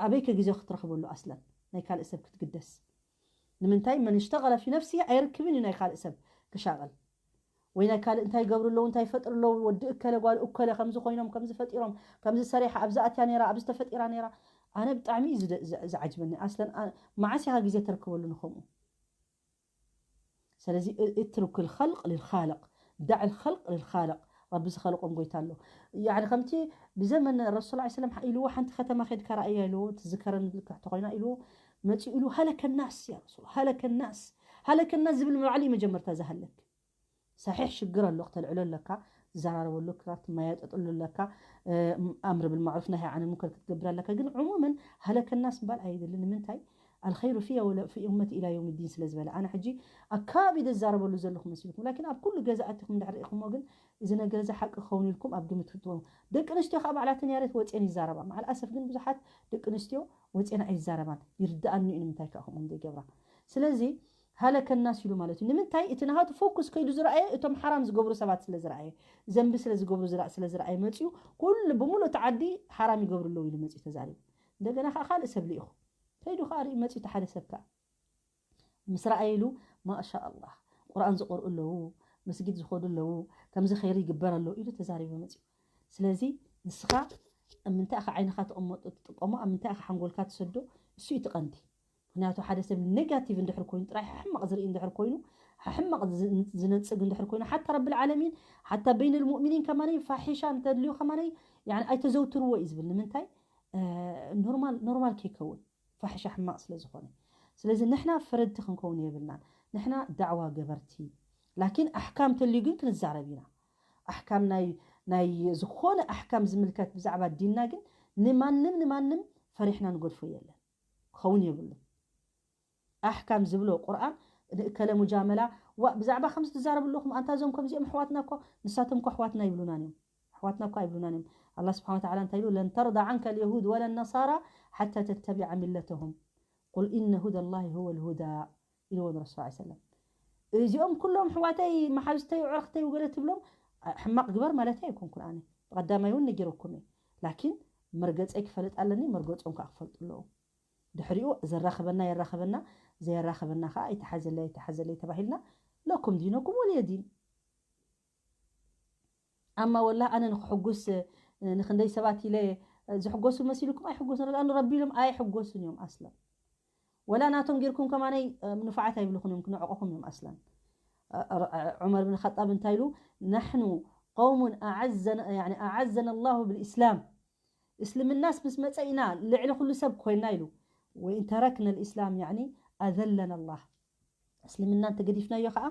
ኣበይከ ግዜ ክትረኽበሉ ኣስለን ናይ ካልእ ሰብ ክትግደስ? ንምንታይ መን እሽተቐለ ፊ ነፍሲ ኣይርክብን እዩ ናይ ካልእ ሰብ ክሻቐል። ወይ ናይ ካልእ እንታይ ይገብሩ ኣለዉ፣ እንታይ ይፈጥሩ ኣለዉ፣ ወዲ እከለ ጓል እከለ ከምዚ ኮይኖም፣ ከምዚ ፈጢሮም፣ ከምዚ ሰሪሓ፣ ኣብዚ ኣትያ ነይራ፣ ኣብዚ ተፈጢራ ነይራ። ኣነ ብጣዕሚ እዩ ዝደ-፣ ዝ-፣ ዝዓጅበኒ። ኣስለን ኣ-፣ መዓስ ኢኻ ግዜ ተርክበሉ ንኸምኡ? ስለዚ እ-፣ اترك الخلق للخالق، دع الخلق للخالق። ረቢ ዝኸለቆም ጎይታ ኣሎ። ያኒ ከምቲ ብዘመን ረሱል ላ ሰለም ኢልዎ፣ ሓንቲ ከተማ ኸድካ ራእያ ኢልዎ፣ ትዝከረኒ ልክዕ ተኾይና ኢልዎ፣ መፂኡ ኢሉ ሃለከ ናስ ያ ረሱል፣ ሃለከ ናስ። ሃለከ ናስ ዝብል ንባዕሉ እዩ መጀመርታ ዝሃለክ። ሰሒሕ ሽግር ኣሎ ክተልዕሎ ኣለካ፣ ትዘራረበሉ ኣለካ፣ ትመያጠጠሉ ኣለካ፣ እ፣ ኣምር ብልማዕሩፍ ናሂ ዓን ሙንከር ክትገብር ኣለካ። ግን ዕሙመን ሃለከ ናስ ምባል ኣይደልን። ንምንታይ? ኣልኸይሩ ፊየ ወለ ፊ ኡመቲ ኢላ የውም ዲን ስለ ዝበለ። ኣነ ሕጂ ኣካቢደ ዝዛረበሉ ዘለኹ መሲልኩም፣ ላኪን ኣብ ኩሉ ገዛ ኣቲኹም እንድሕር ርኢኹሞ ግን እዚ ነገር እዚ ሓቂ ክኸውን ኢልኩም ኣብ ግምት ክትወ-፣ ደቂ ኣንስትዮ ከዓ ባዕላተን ያሬት ወፅየን ይዛረባ። መዓል ኣሰፍ ግን ብዙሓት ደቂ ኣንስትዮ ወፅየን ኣይዛረባን። ይርድኣኒ እዩ ንምንታይ ከዓ ከምኦም ዘይገብራ። ስለዚ ሃለከ ናስ ኢሉ ማለት እዩ። ንምንታይ? እቲ ናሃቱ ፎኩስ ከይዱ ዝረኣየ እቶም ሓራም ዝገብሩ ሰባት ስለ ዝረኣየ፣ ዘንቢ ስለ ዝገብሩ ዝረኣ-፣ ስለ ዝረኣየ መፅዩ ኩሉ ብምሉእ እቲ ዓዲ ሓራም ይገብሩ ኣለዉ ኢሉ መፅዩ ተዛሪቡ። እንደገና ከዓ ካልእ ሰብ ልኢኹ ከይዱ ከዓ ርኢ መፅዩ እቲ ሓደ ሰብ ከዓ ምስ ረኣየ ኢሉ ማሻ ኣላህ ቁርኣን ዝቆርኡ ኣለዉ፣ መስጊድ ዝኸዱ ኣለዉ፣ ከምዚ ኸይሪ ይግበር ኣሎ ኢሉ ተዛሪቡ መፅዩ። ስለዚ ንስኻ ኣብ ምንታይ ኢኻ ዓይንኻ ተቐመጦ ትጥቀሞ፣ ኣብ ምንታይ ኢኻ ሓንጎልካ ትሰዶ፣ እሱ እዩ እቲ ቀንዲ። ምክንያቱ ሓደ ሰብ ኔጋቲቭ እንድሕር ኮይኑ፣ ጥራይ ሕማቕ ዝርኢ እንድሕር ኮይኑ፣ ሕማቕ ዝ-፣ ዝነጽግ እንድሕር ኮይኑ፣ ሓታ ረብል ዓለሚን፣ ሓታ በይነል ሙእሚኒን ከማነይ ፋሒሻ እንተድልዩ ከማነይ፣ ያኒ ኣይተዘውትርዎ እዩ ዝብል። ንምንታይ? እ፣ ኖርማል፣ ኖርማል ከይከውን፣ ፋሒሻ ሕማቕ ስለ ዝኾነ። ስለዚ ንሕና ፈረድቲ ክንከውን የብልናን። ንሕና ዳዕዋ ገበርቲ። ላኪን ኣሕካም ተልዩ ግን ክንዛረብ ኢና። ኣሕካም ናይ፣ ናይ ዝኾነ ኣሕካም ዝምልከት ብዛዕባ ዲንና ግን ንማንም፣ ንማንም ፈሪሕና ንገድፎ የለን። ክኸውን የብሉን። ኣሕካም ዝብሎ ቁርኣን ንእከለ ሙጃመላ፣ ዋ፣ ብዛዕባ ከምዚ ትዛረቡ ኣለኹም፣ ኣንታ እዞም ከምዚኦም ኣሕዋትና እኮ፣ ንሳቶም እኮ ኣሕዋትና ይብሉናን እዮም። ኣሕዋትና እኮ ኣይብሉናን እዮም። ኣላህ ስብሓነ ወተዓላ እንታይ ኢሉ? ለን ተርዳ ዓንከ ልየሁድ ወለ ነሳራ ሓታ ተተቢዐ ሚለተሁም። ቁል ኢነ ሁዳ ላሂ ሁወ ልሁዳ ኢልዎ ንረሱል ሰለላሁ ዐለይሂ ወሰለም። እዚኦም ኩሎም ኣሕዋተይ፣ መሓዙተይ፣ ኣዕሩኽተይ ወገለ ትብሎም፣ ሕማቕ ግበር ማለተይ ኣይኮንኩን ኣነ። ብቐዳማይ እውን ነጊረኩም እየ። ላኪን መርገፀይ ክፈልጥ ኣለኒ፣ መርገፆም ከዓ ክፈልጡ ኣለዎም። ድሕሪኡ ዘራኽበና የራኽበና፣ ዘየራኽበና ከዓ ኣይተሓዘለይ፣ ኣይተሓዘለይ ተባሂልና፣ ለኩም ዲነኩም ወልየ ዲን። ኣማ ወላሂ ኣነ ንክሕጉስ፣ እ፣ ንክንደይ ሰባት ኢለ፣ እ፣ ዝሕጎሱ መሲልኩም ኣይሕጎሱን። ለኣኑ ረቢ ኢሎም ኣይሕጎሱን እዮም ኣስለን። ወላ ናቶም ጌርኩም ከማነይ፣ እ፣ ንፉዓት ኣይብልኹን እዮም፣ ክንዕቆኹም እዮም ኣስለን። እ፣ ዑመር ብን ኸጣብ እንታይ ኢሉ? "ናሕኑ ቀውሙን ኣዓዘና፣ ያኒ ኣዓዘና ኣላሁ ብልኢስላም፣ እስልምናስ ምስ መፀ ኢና ልዕሊ ኩሉ ሰብ ኮይና ኢሉ። ወኢን ተረክነ ልእስላም ያኒ ኣዘለና ኣላህ። እስልምና እንተገዲፍናዮ ከዓ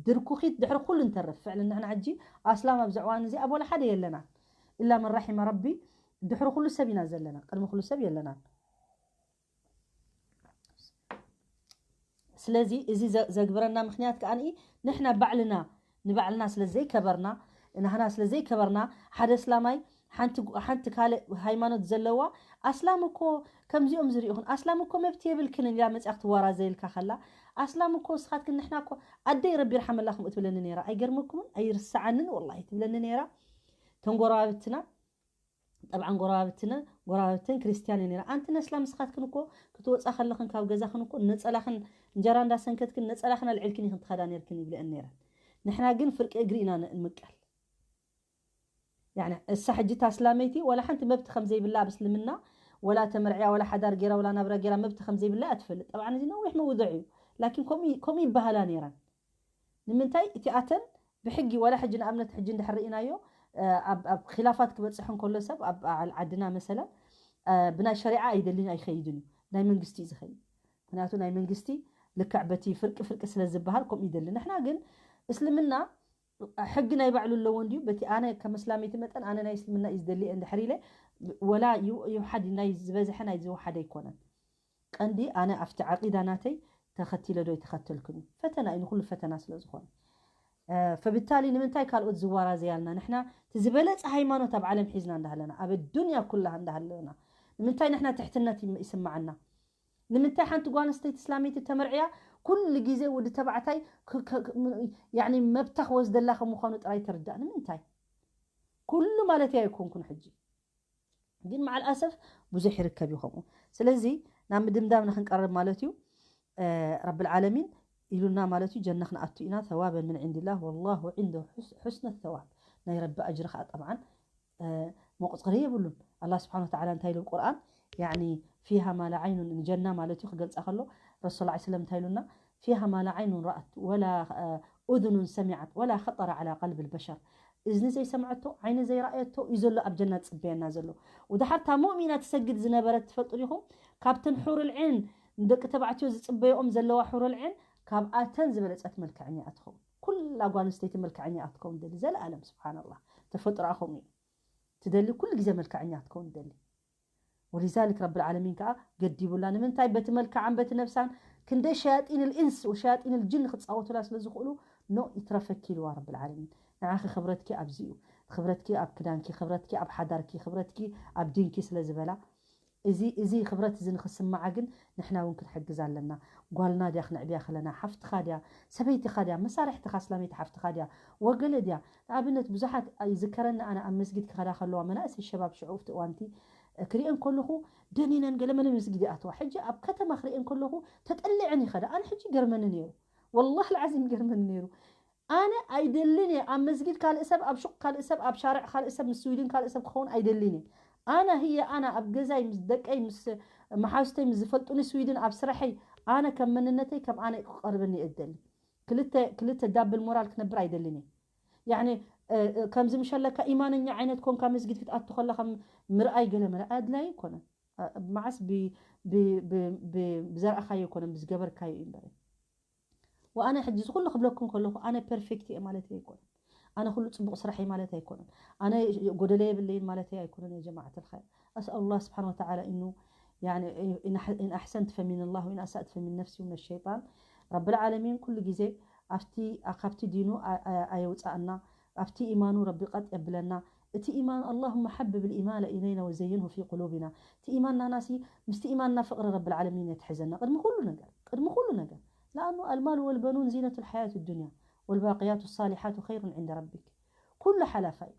ድርኩኺት ድሕሪ ኩሉ እንተርፍ። ፍዕሊ ንሕና ሕጂ ኣስላም ኣብዚ እዋን እዚ ኣብ ወላ ሓደ የለናን። ኢላ መን ራሒመ ረቢ፣ ድሕሪ ኩሉ ሰብ ኢና ዘለና፣ ቅድሚ ኩሉ ሰብ የለናን። ስለዚ እዚ ዘ- ዘግብረና ምክንያት ከዓ ንሕና ባዕልና ንባዕልና ስለ ዘይከበርና፣ ንሕና ስለ ዘይከበርና፣ ሓደ እስላማይ ሓንቲ ሓንቲ ካልእ ሃይማኖት ዘለዋ ኣስላም እኮ ከምዚኦም ዝሪኢኹን ኣስላም እኮ መብት የብልክን ኢላ መፅያ ክትዋራዘየልካ ከላ ኣስላም እኮ ንስኻትክን ንሕና እኮ ኣደይ ረቢ ይርሓመላ ከምኡ ትብለኒ ነይራ። ኣይገርመኩምን? ኣይርስዓንን ወላሂ ትብለኒ ነይራ። ተንጎረባብትና ጠብዓን ጎረባብትነ ጎረባብትን ክርስትያን እየ ነይራ። ኣንቲ ነስላም ንስኻትክን እኮ ክትወፃ ከለኽን ካብ ገዛኽን እኮ ነፀላኽን እንጀራ እንዳሰንከትክን ነፀላኽን ኣልዒልክን ኢኽን ትኸዳ ነይርክን ይብለአን ነይረን። ንሕና ግን ፍርቂ እግሪ ኢና ንምቀል። ያኒ እሳ ሕጂ እታ ኣስላመይቲ ዋላ ሓንቲ መብት ከም ዘይብላ ኣብ እስልምና ወላ ተመርዕያ ወላ ሓዳር ገይራ ወላ ናብራ ገይራ መብት ከም ዘይብላ እያ ትፈልጥ። ጠብዓን እዚ ነዊሕ መውድዕ እዩ። ላኪን ከምኡ ከምኡ ይበሃላ ነይረን። ንምንታይ እቲ ኣተን ብሕጊ ዋላ ሕጂ ንኣብነት ሕጂ እንድሕር ርኢናዮ ኣብ ኣብ ኪላፋት ክበፅሕ እንከሎ ሰብ ኣብ ዓል ዓድና መሰለን ብናይ ሸሪዓ ኣይደልን ኣይኸይድን እዩ። ናይ መንግስቲ እዩ ዝኸይድ። ምክንያቱ ናይ መንግስቲ ልክዕ በቲ ፍርቂ ፍርቂ ስለ ዝበሃል ከምኡ ይደሊ። ንሕና ግን እስልምና ሕጊ ናይ ባዕሉ ኣለዎ እንድዩ። በቲ ኣነ ከም እስላመይቲ መጠን ኣነ ናይ እስልምና እዩ ዝደሊ እንድሕር ኢለ ወላ ይውሓድ ናይ ዝበዝሐ ናይ ዝወሓደ ኣይኮነን። ቀንዲ ኣነ ኣብቲ ዓቂዳ ናተይ ተኸቲለ ዶ ኣይተኸተልኩን እዩ ፈተና እዩ ንኩሉ ፈተና ስለ ዝኾነ። ፈብታሊ ንምንታይ ካልኦት ዝዋራዘያልና ንሕና እቲ ዝበለፀ ሃይማኖት ኣብ ዓለም ሒዝና እንዳሃለና ኣብ ኣዱንያ ኩላሃ እንዳሃለና ንምንታይ ንሕና ትሕትነት ይስማዓና? ንምንታይ ሓንቲ ጓል ኣንስተይቲ እስላመይቲ ተመርዕያ ኩሉ ግዜ ወዲ ተባዕታይ መብታ ክወስደላ ከም ምዃኑ ጥራይ ተርዳእ ንምንታይ? ኩሉ ማለት ኣይኮንኩን ሕጂ ግን መዓል ኣሰፍ ብዙሕ ይርከብ እዩ ከምኡ። ስለዚ ናብ ምድምዳም ንክንቀርብ ማለት እዩ። ረብል ዓለሚን ኢሉና ማለት እዩ ጀና ክንኣቱ ኢና ثوابا من عند الله والله عنده حسن الثواب። ናይ ረቢ ኣጅሪ ከዓ ጠብዓን መቁፅሪ የብሉን። ኣላ ስብሓን ወተዓላ እንታይ ኢሉ ቁርኣን ያኒ فيها ما لا عين ንጀና ማለት እዩ ክገልፃ ከሎ ረሱል ላ ስለም እንታይ ኢሉና فيها ما لا عين رأت ولا أذن سمعت ولا خطر على قلب البشر እዝኒ ዘይሰምዐቶ ዓይኒ ዘይረኣየቶ እዩ ዘሎ ኣብ ጀና ዝፅበየና ዘሎ። ወድሓር እታ ሙእሚና ትሰግድ ዝነበረት ትፈልጡ ዲኹም? ካብተን ሑሩል ዒን ንደቂ ተባዕትዮ ዝፅበየኦም ዘለዋ ሑሩል ዒን ካብኣተን ዝበለፀት መልክዐኛ እያ ትኸውን። ኩላ ጓል ኣንስተይቲ መልክዐኛ እያ ትኸውን ደሊ ዘለኣለም ስብሓንላ ተፈጥሮኣ ከምኡ እዩ። ትደሊ ኩሉ ግዜ መልክዐኛ ክትከውን ትደሊ። ወሊዛሊክ ረብል ዓለሚን ከዓ ገዲቡላ ንምንታይ በቲ መልክዓን በቲ ነብሳን ክንደይ ሸያጢን ልኢንስ ወሸያጢን ልጅን ክፃወቱላ ስለ ዝኽእሉ ኖ ይትረፈኪ ኢልዋ ረብል ዓለሚን። ንዓኺ ክብረትኪ ኣብዚ እዩ። ክብረትኪ ኣብ ክዳንኪ፣ ክብረትኪ ኣብ ሓዳርኪ፣ ክብረትኪ ኣብ ዲንኪ ስለ ዝበላ እዚ እዚ ክብረት እዚ ንክስምዓ ግን ንሕና እውን ክንሕግዝ ኣለና። ጓልና ድያ ክነዕብያ ከለና ሓፍትኻ ድያ ሰበይትኻ ድያ መሳርሕትኻ እስላመይቲ ሓፍትኻ ድያ ወገለ ድያ ንኣብነት ብዙሓት ይዝከረኒ ኣነ ኣብ መስጊድ ክኸዳ ከለዋ መናእሰይ ሸባብ ሽዑ ኣብቲ እዋንቲ ክሪኤን ከለኹ ደኒነን ገለመለ መስጊድ ይኣትዋ ሕጂ ኣብ ከተማ ክሪኤን ከለኹ ተጠሊዐን ይኸዳ ኣነ ሕጂ ይገርመኒ ነይሩ ወላሂ ልዓዚም ይገርመኒ ነይሩ ኣነ ኣይደልን እየ ኣብ መስጊድ ካልእ ሰብ ኣብ ሹቅ ካልእ ሰብ ኣብ ሻርዕ ካልእ ሰብ ምስ ስዊድን ካልእ ሰብ ክኸውን ኣይደልን እየ ኣነ ህየ ኣነ ኣብ ገዛይ ምስ ደቀይ ምስ መሓዙተይ ምስ ዝፈልጡኒ ስዊድን ኣብ ስራሐይ ኣነ ከም መንነተይ ከም ኣነ ክቐርበኒ እየ ዝደሊ ክልተ ክልተ ዳብል ሞራል ክነብር ኣይደልን እየ ያኒ ከምዚ ምሸለካ ኢማነኛ ዓይነት ኮንካ መስጊድ ክትኣቱ ከለካ ምርኣይ ገለ መለ ኣድላይ ኣይኮነን መዓስ ብዘርኣኻዮ ኣይኮነን ብዝገበርካዮ እዩ እምበር ወኣነ ሕጂ ዝኩሉ ክብለኩም ከለኹ ኣነ ፐርፌክት እየ ማለት ኣይኮነን ኣነ ኩሉ ፅቡቅ ስራሕ እየ ማለት ኣይኮነን ኣነ ጎደለ የብለይን ማለት ኣይኮነን ያ ጀማዓት ልኸይር أسأل الله سبحانه وتعالى إنه يعني إن أحسنت فمن الله وإن أسأت فمن نفسي ومن الشيطان رب العالمين ኩሉ ግዜ ኣብቲ ካብቲ ዲኑ ኣየውፃኣና ኣብቲ ኢማኑ ረቢ ቀጥ የብለና እቲ ኢማን اللهم حبب الإيمان إلينا وزينه في قلوبنا እቲ ኢማን ናናሲ ምስቲ ኢማንና ፍቅሪ ረብል ዓለሚን የትሕዘና ቅድሚ ኩሉ ነገር ቅድሚ ኩሉ ነገር لأنه المال والبنون زينة الحياة الدنيا والباقيات الصالحات خير عند ربك ኩሉ ሓላፋ እዩ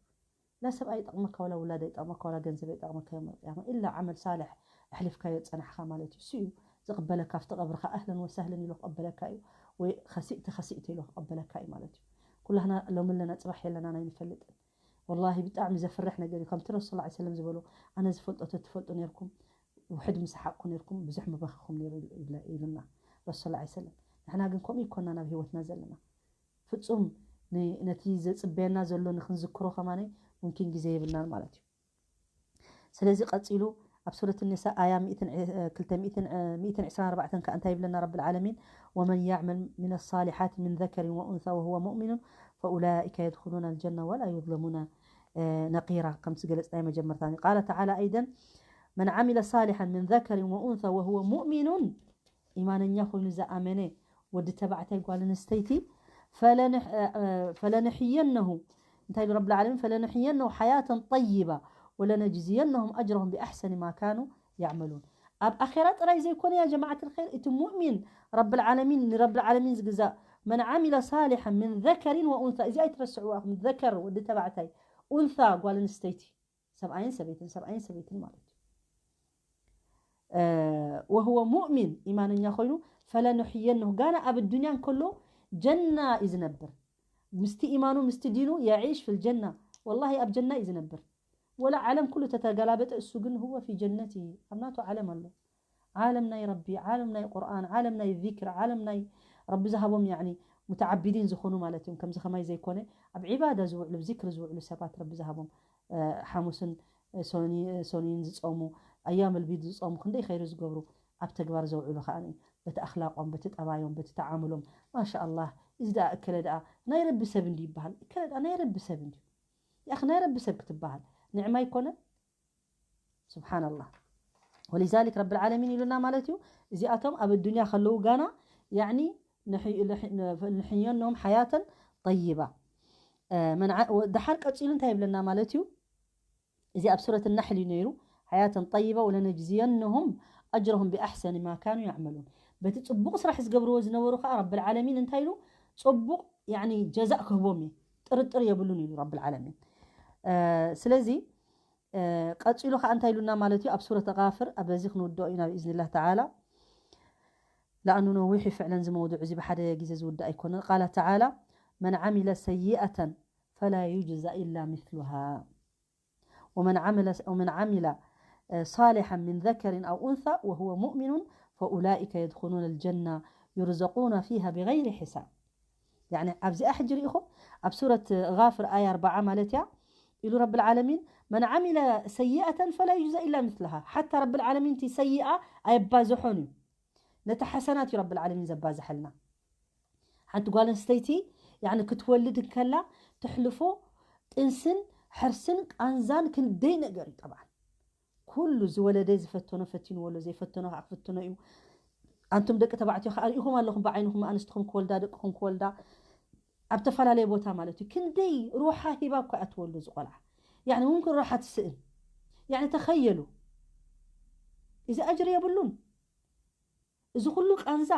لا ሰብ ኣይጠቕመካ ولا ውላድ ኣይጠቕመካ ولا ገንዘብ ኣይጠቕመካ يوم القيامة إلا عمل صالح ኣሕሊፍካዮ ዝፀናሕኻ ማለት እዩ እሱ እዩ ዝቕበለካ ኣብቲ ቀብርኻ أهلا وسهلا ኢሉ ክቕበለካ እዩ ወይ ከሲእቲ ከሲእቲ ኢሉ ክቕበለካ እዩ ማለት እዩ ኩላህና ሎሚ ኣለና ፅባሕ የለናን ኣይንፈልጥን ወላሂ ብጣዕሚ ዘፍርሕ ነገር እዩ ከምቲ ረሱል ላ ሰለም ዝበሎ ኣነ ዝፈልጦ ተትፈልጡ ነርኩም ውሕድ ምሰሓቅኩ ነርኩም ብዙሕ ምበኸኹም ነሩ ኢሉና ረሱል ላ ሰለም ንሕና ግን ከምኡ ይኮና ናብ ህይወትና ዘለና ፍፁም ነቲ ዘፅበየና ዘሎ ንክንዝክሮ ከማነይ ሙምኪን ግዜ የብልናን ማለት እዩ ስለዚ ቀጺሉ ኣብ ሱረት ኒሳ ኣያ ሚእትን ዕ-፣ ክልተ ሚእትን፣ እ፣ ሚእትን ዕስራን ኣርባዕተን ከኣ እንታይ ይብለና ረብል ዓለሚን? "ወመን ያዕመል ሚነ ሳሊሓት ሚን ዘከሪን ወኡንሳ ወሁወ ሙእሚኑን ፈኡላኢከ የድኹሉነ ኣልጀና ወላ ዩዝለሙነ፣ እ፣ ነቂራ" ከምቲ ዝገለጽናዮ መጀመርታ። ቃለ ተዓላ ኣይደን "መን ዓሚለ ሳሊሓን ሚን ዘከሪን ወኡንሳ ወሁወ ሙእሚኑን" ኢማነኛ ኮይኑ ዝኣመነ ወዲ ተባዕታይ ጓል ኣንስተይቲ ፈለንሕ-፣ እ፣ እ፣ ፈለንሕየነሁ እንታይ ኢሉ ረብል ዓለሚን? "ፈለንሕየነሁ ሓያተን ጠይባ ወለነጅዝየነሁም ኣጅረሁም ብኣሕሰኒ ማ ካኑ ያዕመሉን" ኣብ ኣኼራ ጥራይ ዘይኮነ ያ ጀማዓት ልኸይር እቲ ሙእሚን ረብል ዓለሚን ንረብል ዓለሚን ዝግዛእ "መን ዓሚለ ሳሊሓን ሚን ዘከሪን ወኡንሳ" እዚ ኣይትረስዕዋ ኢኹም ዘከር ወዲ ተባዕታይ ኡንሳ ጓል ኣንስተይቲ ሰብኣይን ሰበይትን ሰብኣይን ሰበይትን ማለት እዩ እ፣ ወህወ ሙእሚን ኢማነኛ ኮይኑ ፈለኑሕየነሁ ጋና ኣብ ዱንያ እንከሎ ጀና እዩ ዝነብር ምስቲ ኢማኑ ምስቲ ዲኑ የዒሽ ፍል ጀና ወላሂ ኣብ ጀና እዩ ዝነብር ወላ ዓለም ኩሉ ተተገላበጠ እሱ ግን ህወ ፊ ጀነት ኣብ ናቱ ዓለም ኣሎ ዓለም ናይ ረቢ ዓለም ናይ ቁርኣን ዓለም ናይ ዚክር ዓለም ናይ ረቢ ዝሃቦም ያኒ ሙተዓቢዲን ዝኾኑ ማለት እዮም ከምዚ ከማይ ዘይኮነ ኣብ ዒባዳ ዝውዕሉ ዚክር ዝውዕሉ ሰባት ረቢ ዝሃቦም ሓሙስን ሶኒን ዝፀሙ ኣያም ልቢድ ዝፀሙ ክንደይ ኸይሩ ዝገብሩ ኣብ ተግባር ዘውዕሉ ከዓ በቲ ኣኽላቆም በቲ ጠባዮም በቲ ተዓምሎም ማሻ ኣላህ እዚ ደኣ እከለ ደኣ ናይ ረቢ ሰብ እንዲ ይበሃል እከለ ደኣ ናይ ረቢ ሰብ እንዲ ያኽ ናይ ረቢ ሰብ ክትበሃል ንዕማ ይኮነ ስብሓን ኣላህ ወሊዛሊክ ረቢ ልዓለሚን ኢሉና ማለት እዩ እዚኣቶም ኣብ ኣዱንያ ከለዉ ጋና ያኒ ንሕየኖም ሓያተን ጠይባ ደሓር ቀፂሉ እንታይ ይብለና ማለት እዩ እዚ ኣብ ሱረት ናሕል እዩ ነይሩ ሓያተን ጠይባ ወለነጅዝየንሁም ኣጅረሁም ብኣሕሰን ማ ካኑ ያዕመሉን በቲ ፅቡቕ ስራሕ ዝገብርዎ ዝነበሩ ከዓ ረቢ ልዓለሚን እንታይ ኢሉ ፅቡቕ ያኒ ጀዛእ ክህቦም እዩ ጥርጥር የብሉን ኢሉ ረቢ ልዓለሚን ስለዚ ቀፂሉ ከዓ እንታይ ኢሉና ማለት እዩ ኣብ ሱረት ጋፍር በዚ ክንውድኦ ኢና ብኢዝንላህ ተዓላ ለኣኑ ነዊሕ እዩ ፍዕለን እዚ መውዱዕ እዚ ብሓደ ግዜ ዝውዳእ ኣይኮነን ቃለ ተዓላ መን ዓሚለ ሰይኣተን ፈላ ዩጅዛ ኢላ ምስሉሃ ومن عمل ومن عمل صالحا من ذكر أو أنثى وهو مؤمن فأولئك يدخلون الجنة يرزقون فيها بغير حساب يعني ኣብዚኣ ሕጂ ርኢኹም ኣብ ሱረት ጋፍር ኣያ ኣርባዓ ማለት እያ ኢሉ ረቢ ልዓለሚን መን ዓሚለ ሰይኣተን ፈላ ዩዛ ኢላ ምስልሃ ሓታ ረቢ ልዓለሚን እቲ ሰይኣ ኣየባዝሖን እዩ ነቲ ሓሰናት እዩ ረቢ ልዓለሚን ዘባዝሐልና ሓንቲ ጓል ኣንስተይቲ ያኒ ክትወልድ እንከላ ትሕልፎ ጥንስን ሕርስን ቃንዛን ክንደይ ነገር እዩ ጠብዓን ኩሉ ዝወለደ ዝፈተኖ ፈቲንዎ ኣሎ ዘይፈተኖ ከዓ ክፍትኖ እዩ ኣንቱም ደቂ ተባዕትዮ ከዓ ርኢኹም ኣለኹም ብዓይንኹም ኣንስትኹም ክወልዳ ደቅኹም ክወልዳ ኣብ ተፈላለየ ቦታ ማለት እዩ ክንደይ ሩሓ ሂባ እኳ እያ ትወልዶ ዝቆልዓ ያኒ እውን ክን ሩሓ ትስእን ያኒ ተኸየሉ እዚ ኣጅሪ የብሉን እዚ ኩሉ ቃንዛ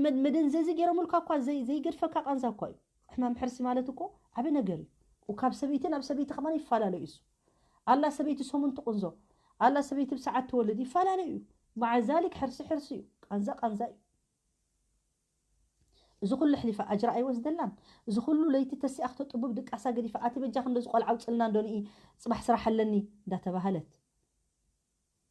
ብመደንዘዚ ገይሮምልካ እኳ ዘይገድፈካ ቃንዛ እኳ እዩ ሕማም ሕርሲ ማለት እኮ ዓበ ነገር እዩ ካብ ሰበይቲ ናብ ሰበይቲ ከማን ይፈላለዩ እሱ ኣላ ሰበይቲ ሰሙን ትቁንዞ ኣላ ሰበይቲ ብሰዓት ትወልድ ይፈላለዩ እዩ ማዓ ዛሊክ ሕርሲ ሕርሲ እዩ ቃንዛ ቃንዛ እዩ እዚ ኩሉ ሕሊፋ ኣጅራ ኣይወስደላን እዚ ኩሉ ለይቲ ተሲኣ ክተጥቡብ ድቃሳ ገዲፋ ኣቲ በጃ ክንዶ ዝቆልዓ ውፅልና እንዶ ንኢ ፅባሕ ስራሕ ኣለኒ እንዳተባሃለት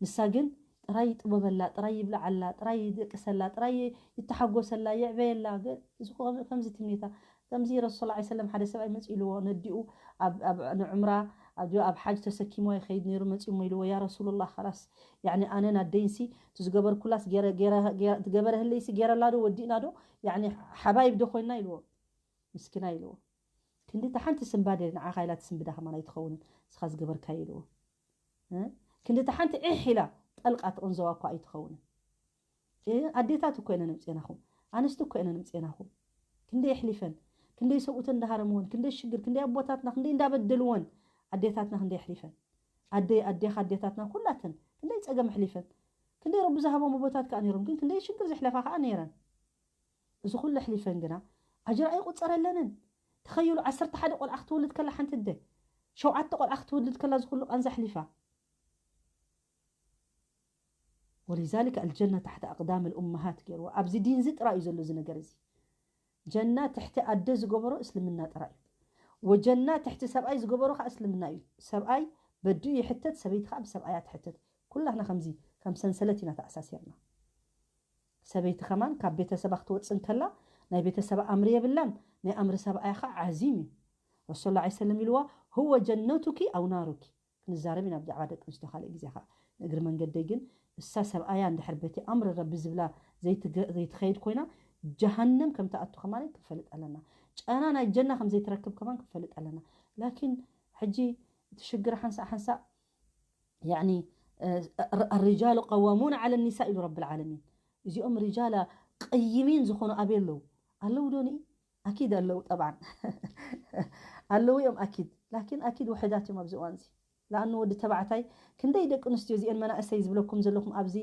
ንሳ ግን ጥራይ ይጥበበላ ጥራይ ይብልዓላ ጥራይ ይደቅሰላ ጥራይ ይተሓጎሰላ ይዕበየላ እዚ ከምዚ ትምኒታ ከምዚ ረሱ ስ ሰለም ሓደ ሰብኣይ መፂ ኢልዎ ነዲኡ ንዑምራ ኣብ ሓጅ ተሰኪሞ ይኸይድ ነይሩ መፂሞ ኢልዎ ያ ረሱሉላ ላስ ኣነን ኣደይንሲ ትዝገበርኩላስ ትገበረህለይሲ ገይረላ ዶ ወዲእና ዶ ሓባይብ ዶ ኮይንና ኢልዎ ምስኪና ኢልዎ ክንዲ እታ ሓንቲ ስምባደ ንዓኻ ኢላ ትስምብዳ ከማን ኣይትኸውንን ንስኻ ዝገበርካዮ ኢልዎ ክንዲ እታ ሓንቲ ዒሕ ኢላ ጠልቃ ትቕንዘዋ እኳ ኣይትኸውንን ኣዴታት እኮ ኢነ ንምፅናኹም ኣንስቲ እኮ ኢነ ንምፅናኹም ክንደይ ኣሕሊፈን ክንደይ ሰብኡተን እንዳሃረምወን ክንደይ ሽግር ክንደይ ኣቦታትና ክንደይ እንዳበደልወን ኣዴታትና ክንደይ ኣሕሊፈን ኣደይ ኣዴኻ ኣዴታትና ኩላተን ክንደይ ፀገም ኣሕሊፈን ክንደይ ረቢ ዝሃቦም ኣቦታት ከዓ ነይሮም ግን ክንደይ ሽግር ዘሕለፋ ከዓ ነይረን እዚ ኩሉ ኣሕሊፈን ግና ኣጅር ኣይቁፀረለንን ተኸይሉ ዓሰርተ ሓደ ቆልዓ ክትወልድ ከላ ሓንቲ ኣደ ሸውዓተ ቆልዓ ክትወልድ ከላ ዝኩሉ ቃንዛ ኣሕሊፋ ወሊዛሊክ ኣልጀና ታሕቲ ኣቅዳም ልኡመሃት ገይርዎ ኣብዚ ዲን እዚ ጥራይ እዩ ዘሎ እዚ ነገር እዚ ጀና ትሕቲ ኣደ ዝገበሮ እስልምና ጥራይ እዩ ወጀና ትሕቲ ሰብኣይ ዝገበሮ ከዓ እስልምና እዩ ሰብኣይ በዲኡ ይሕተት ሰበይቲ ከዓ ብሰብኣያ ትሕተት ኩላትና ከምዚ ከም ሰንሰለት ኢና ተኣሳሲርና ሰበይቲ ከማን ካብ ቤተሰባ ክትወፅእ እንከላ ናይ ቤተሰባ ኣምሪ የብላን ናይ ኣምሪ ሰብኣያ ከዓ ዓዚም እዩ ረሱል ላ ሰለም ኢልዋ ህወ ጀነቱኪ ኣው ናሩኪ ክንዛረብ ኢና ብዛዕባ ደቂ ኣንስትዮ ካልእ ግዜ ኸዓ። ንእግሪ መንገደይ ግን እሳ ሰብኣያ እንድሕር በቲ ኣምሪ ረቢ ዝብላ ዘይትገ- ዘይትኸይድ ኮይና ጀሃነም ከም ትኣቱ ከማን ክንፈልጥ ኣለና። ጨና ናይ ጀና ከም ዘይትረክብ ከማን ክንፈልጥ ኣለና። ላኪን ሕጂ እቲ ሽግር ሓንሳእ ሓንሳእ ያኒ الرجال قوامون على النساء ኢሉ ረብል ዓለሚን። እዚኦም ሪጃላ ቀይሚን ዝኾኑ ኣበይ ኣለዉ? ኣለዉ ዶ ንኢ? ኣኪድ ኣለዉ ጠብዓን ኣለዉ እዮም ኣኪድ። ላኪን ኣኪድ ውሕዳት እዮም ኣብዚ እዋን እዚ። ለኣኑ ወዲ ተባዕታይ ክንደይ ደቂ ኣንስትዮ እዚአን መናእሰይ ዝብለኩም ዘለኹም ኣብዚ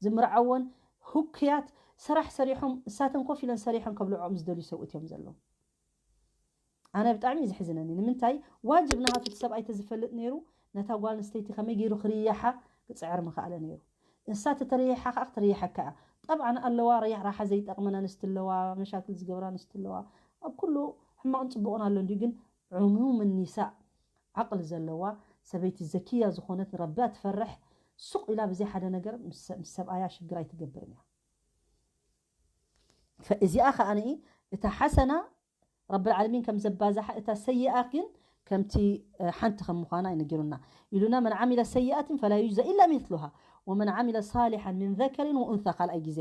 ዝምርዓወን ህኩያት ስራሕ ሰሪሖም እሳተን ኮፍ ኢለን ሰሪሖም ከብልዖም ዝደልዩ ሰብኡት እዮም ዘለዉ። ኣነ ብጣዕሚ እዩ ዘሕዝነኒ። ንምንታይ ዋጅብ ናሃቱ እቲ ሰብኣይ ተዝፈልጥ ነይሩ ነታ ጓል ኣንስተይቲ ከመይ ገይሩ ክርያሓ ክፅዕር ምኽኣለ ነይሩ። ንሳ ተተርያሓ ከዓ ክትርያሓካ እያ። ጠብዓን ኣለዋ ርያ- ራሓ ዘይጠቕመን ኣንስቲ ኣለዋ፣ መሻክል ዝገብራ ኣንስቲ ኣለዋ። ኣብ ኩሉ ሕማቕን ፅቡቕን ኣሎ እንድዩ፣ ግን ዕሙም ኒሳእ ዓቕሊ ዘለዋ ሰበይቲ ዘኪያ ዝኾነት ንረቢ ትፈርሕ ሱቕ ኢላ ብዘይ ሓደ ነገር ምስ ምስ ሰብኣያ ሽግር ኣይትገብርን እያ። ፈ- እዚኣ ከዓ ንኢ እታ ሓሰና ረብል ዓለሚን ከም ዘባዛሓ እታ ሰይኣ ግን ከምቲ ሓንቲ ከም ምዃና ይነገሩና ኢሉና። من عمل سيئة فلا يجزى إلا مثلها ومن عمل صالحا من ذكر وأنثى ካልኣይ ግዜ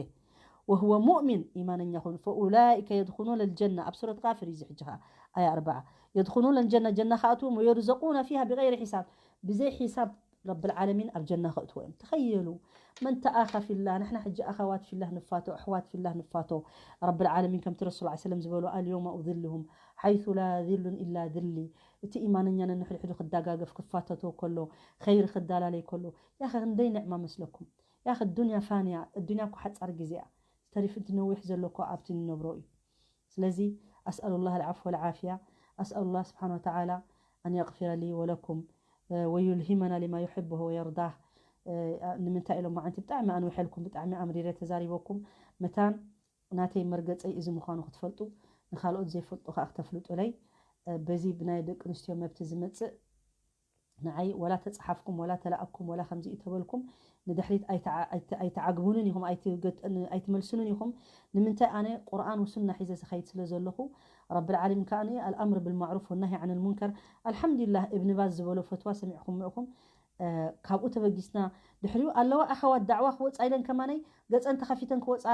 وهو مؤمن ኢማነኛ ኮይኑ فأولئك يدخلون الجنة ኣብ ሱረት غافر እዩ እዚ ሕጂ ኸዓ ኣያ ኣርባዓ يدخلون الجنة ጀና ክኣትዎም ويرزقون فيها بغير حساب ብዘይ ሒሳብ ረብል ዓለሚን ኣብ ጀና ከእትዎ እዮም። ተኸየሉ መን ተኣኻ ፊላህ ንሕና ሕጂ ኣኻዋት ፊላህ ንፋቶ ኣሕዋት ፊላህ ንፋቶ። ረብል ዓለሚን ከምቲ ረሱል ላ ሰለም ዝበሉ اليوم أظلهم حيث لا ظل إلا ظلي። እቲ ኢማነኛ ነንሕድሕዱ ክዳጋገፍ ክፋተቶ ከሎ ኸይሪ ክዳላለይ ከሎ ያኸ ክንደይ ንዕማ መስለኩም። ያኸ ዱንያ ፋንያ እዱንያ እኮ ሓፃር ግዜ እያ። ዝተሪፍ እቲ ነዊሕ ዘሎ እኮ ኣብቲ ንነብሮ እዩ። ስለዚ أسأل الله العفو والعافية أسأل الله سبحانه وتعالى أن يغفر لي ولكم ويلهمنا لما يحبه ويرضاه ንምንታይ ኢሎም ማዓንቲ ብጣዕሚ ኣንዊሐልኩም ብጣዕሚ ኣምሪረ ተዛሪበኩም መታን ናተይ መርገፀይ እዚ ምዃኑ ክትፈልጡ ንካልኦት ዘይፈልጡ ከዓ ክተፍልጡለይ በዚ ብናይ ደቂ ኣንስትዮ መብት ዝመፅእ ንዓይ ወላ ተፃሓፍኩም ወላ ተላኣኩም ወላ ከምዚ እዩ ተበልኩም ንድሕሪት ኣይተዓ- ኣይተ- ኣይተዓግቡንን ኢኹም ኣይትገጥ- ኣይትመልሱንን ኢኹም ንምንታይ ኣነ ቁርኣን ወሱና ሒዘ ዝኸይድ ስለ ዘለኹ ረብል ዓለሚን ከዓ ንኢ الأمر بالمعروف والنهي عن المنكر الحمد لله ابن باز ዝበሎ ፈትዋ ሰሚዕኹም ኢኹም ካብኡ ተበጊስና ድሕሪኡ ኣለዋ ኣኸዋት ዳዕዋ ክወፃ ኢለን ከማነይ ገፀን ተኸፊተን ክወፃ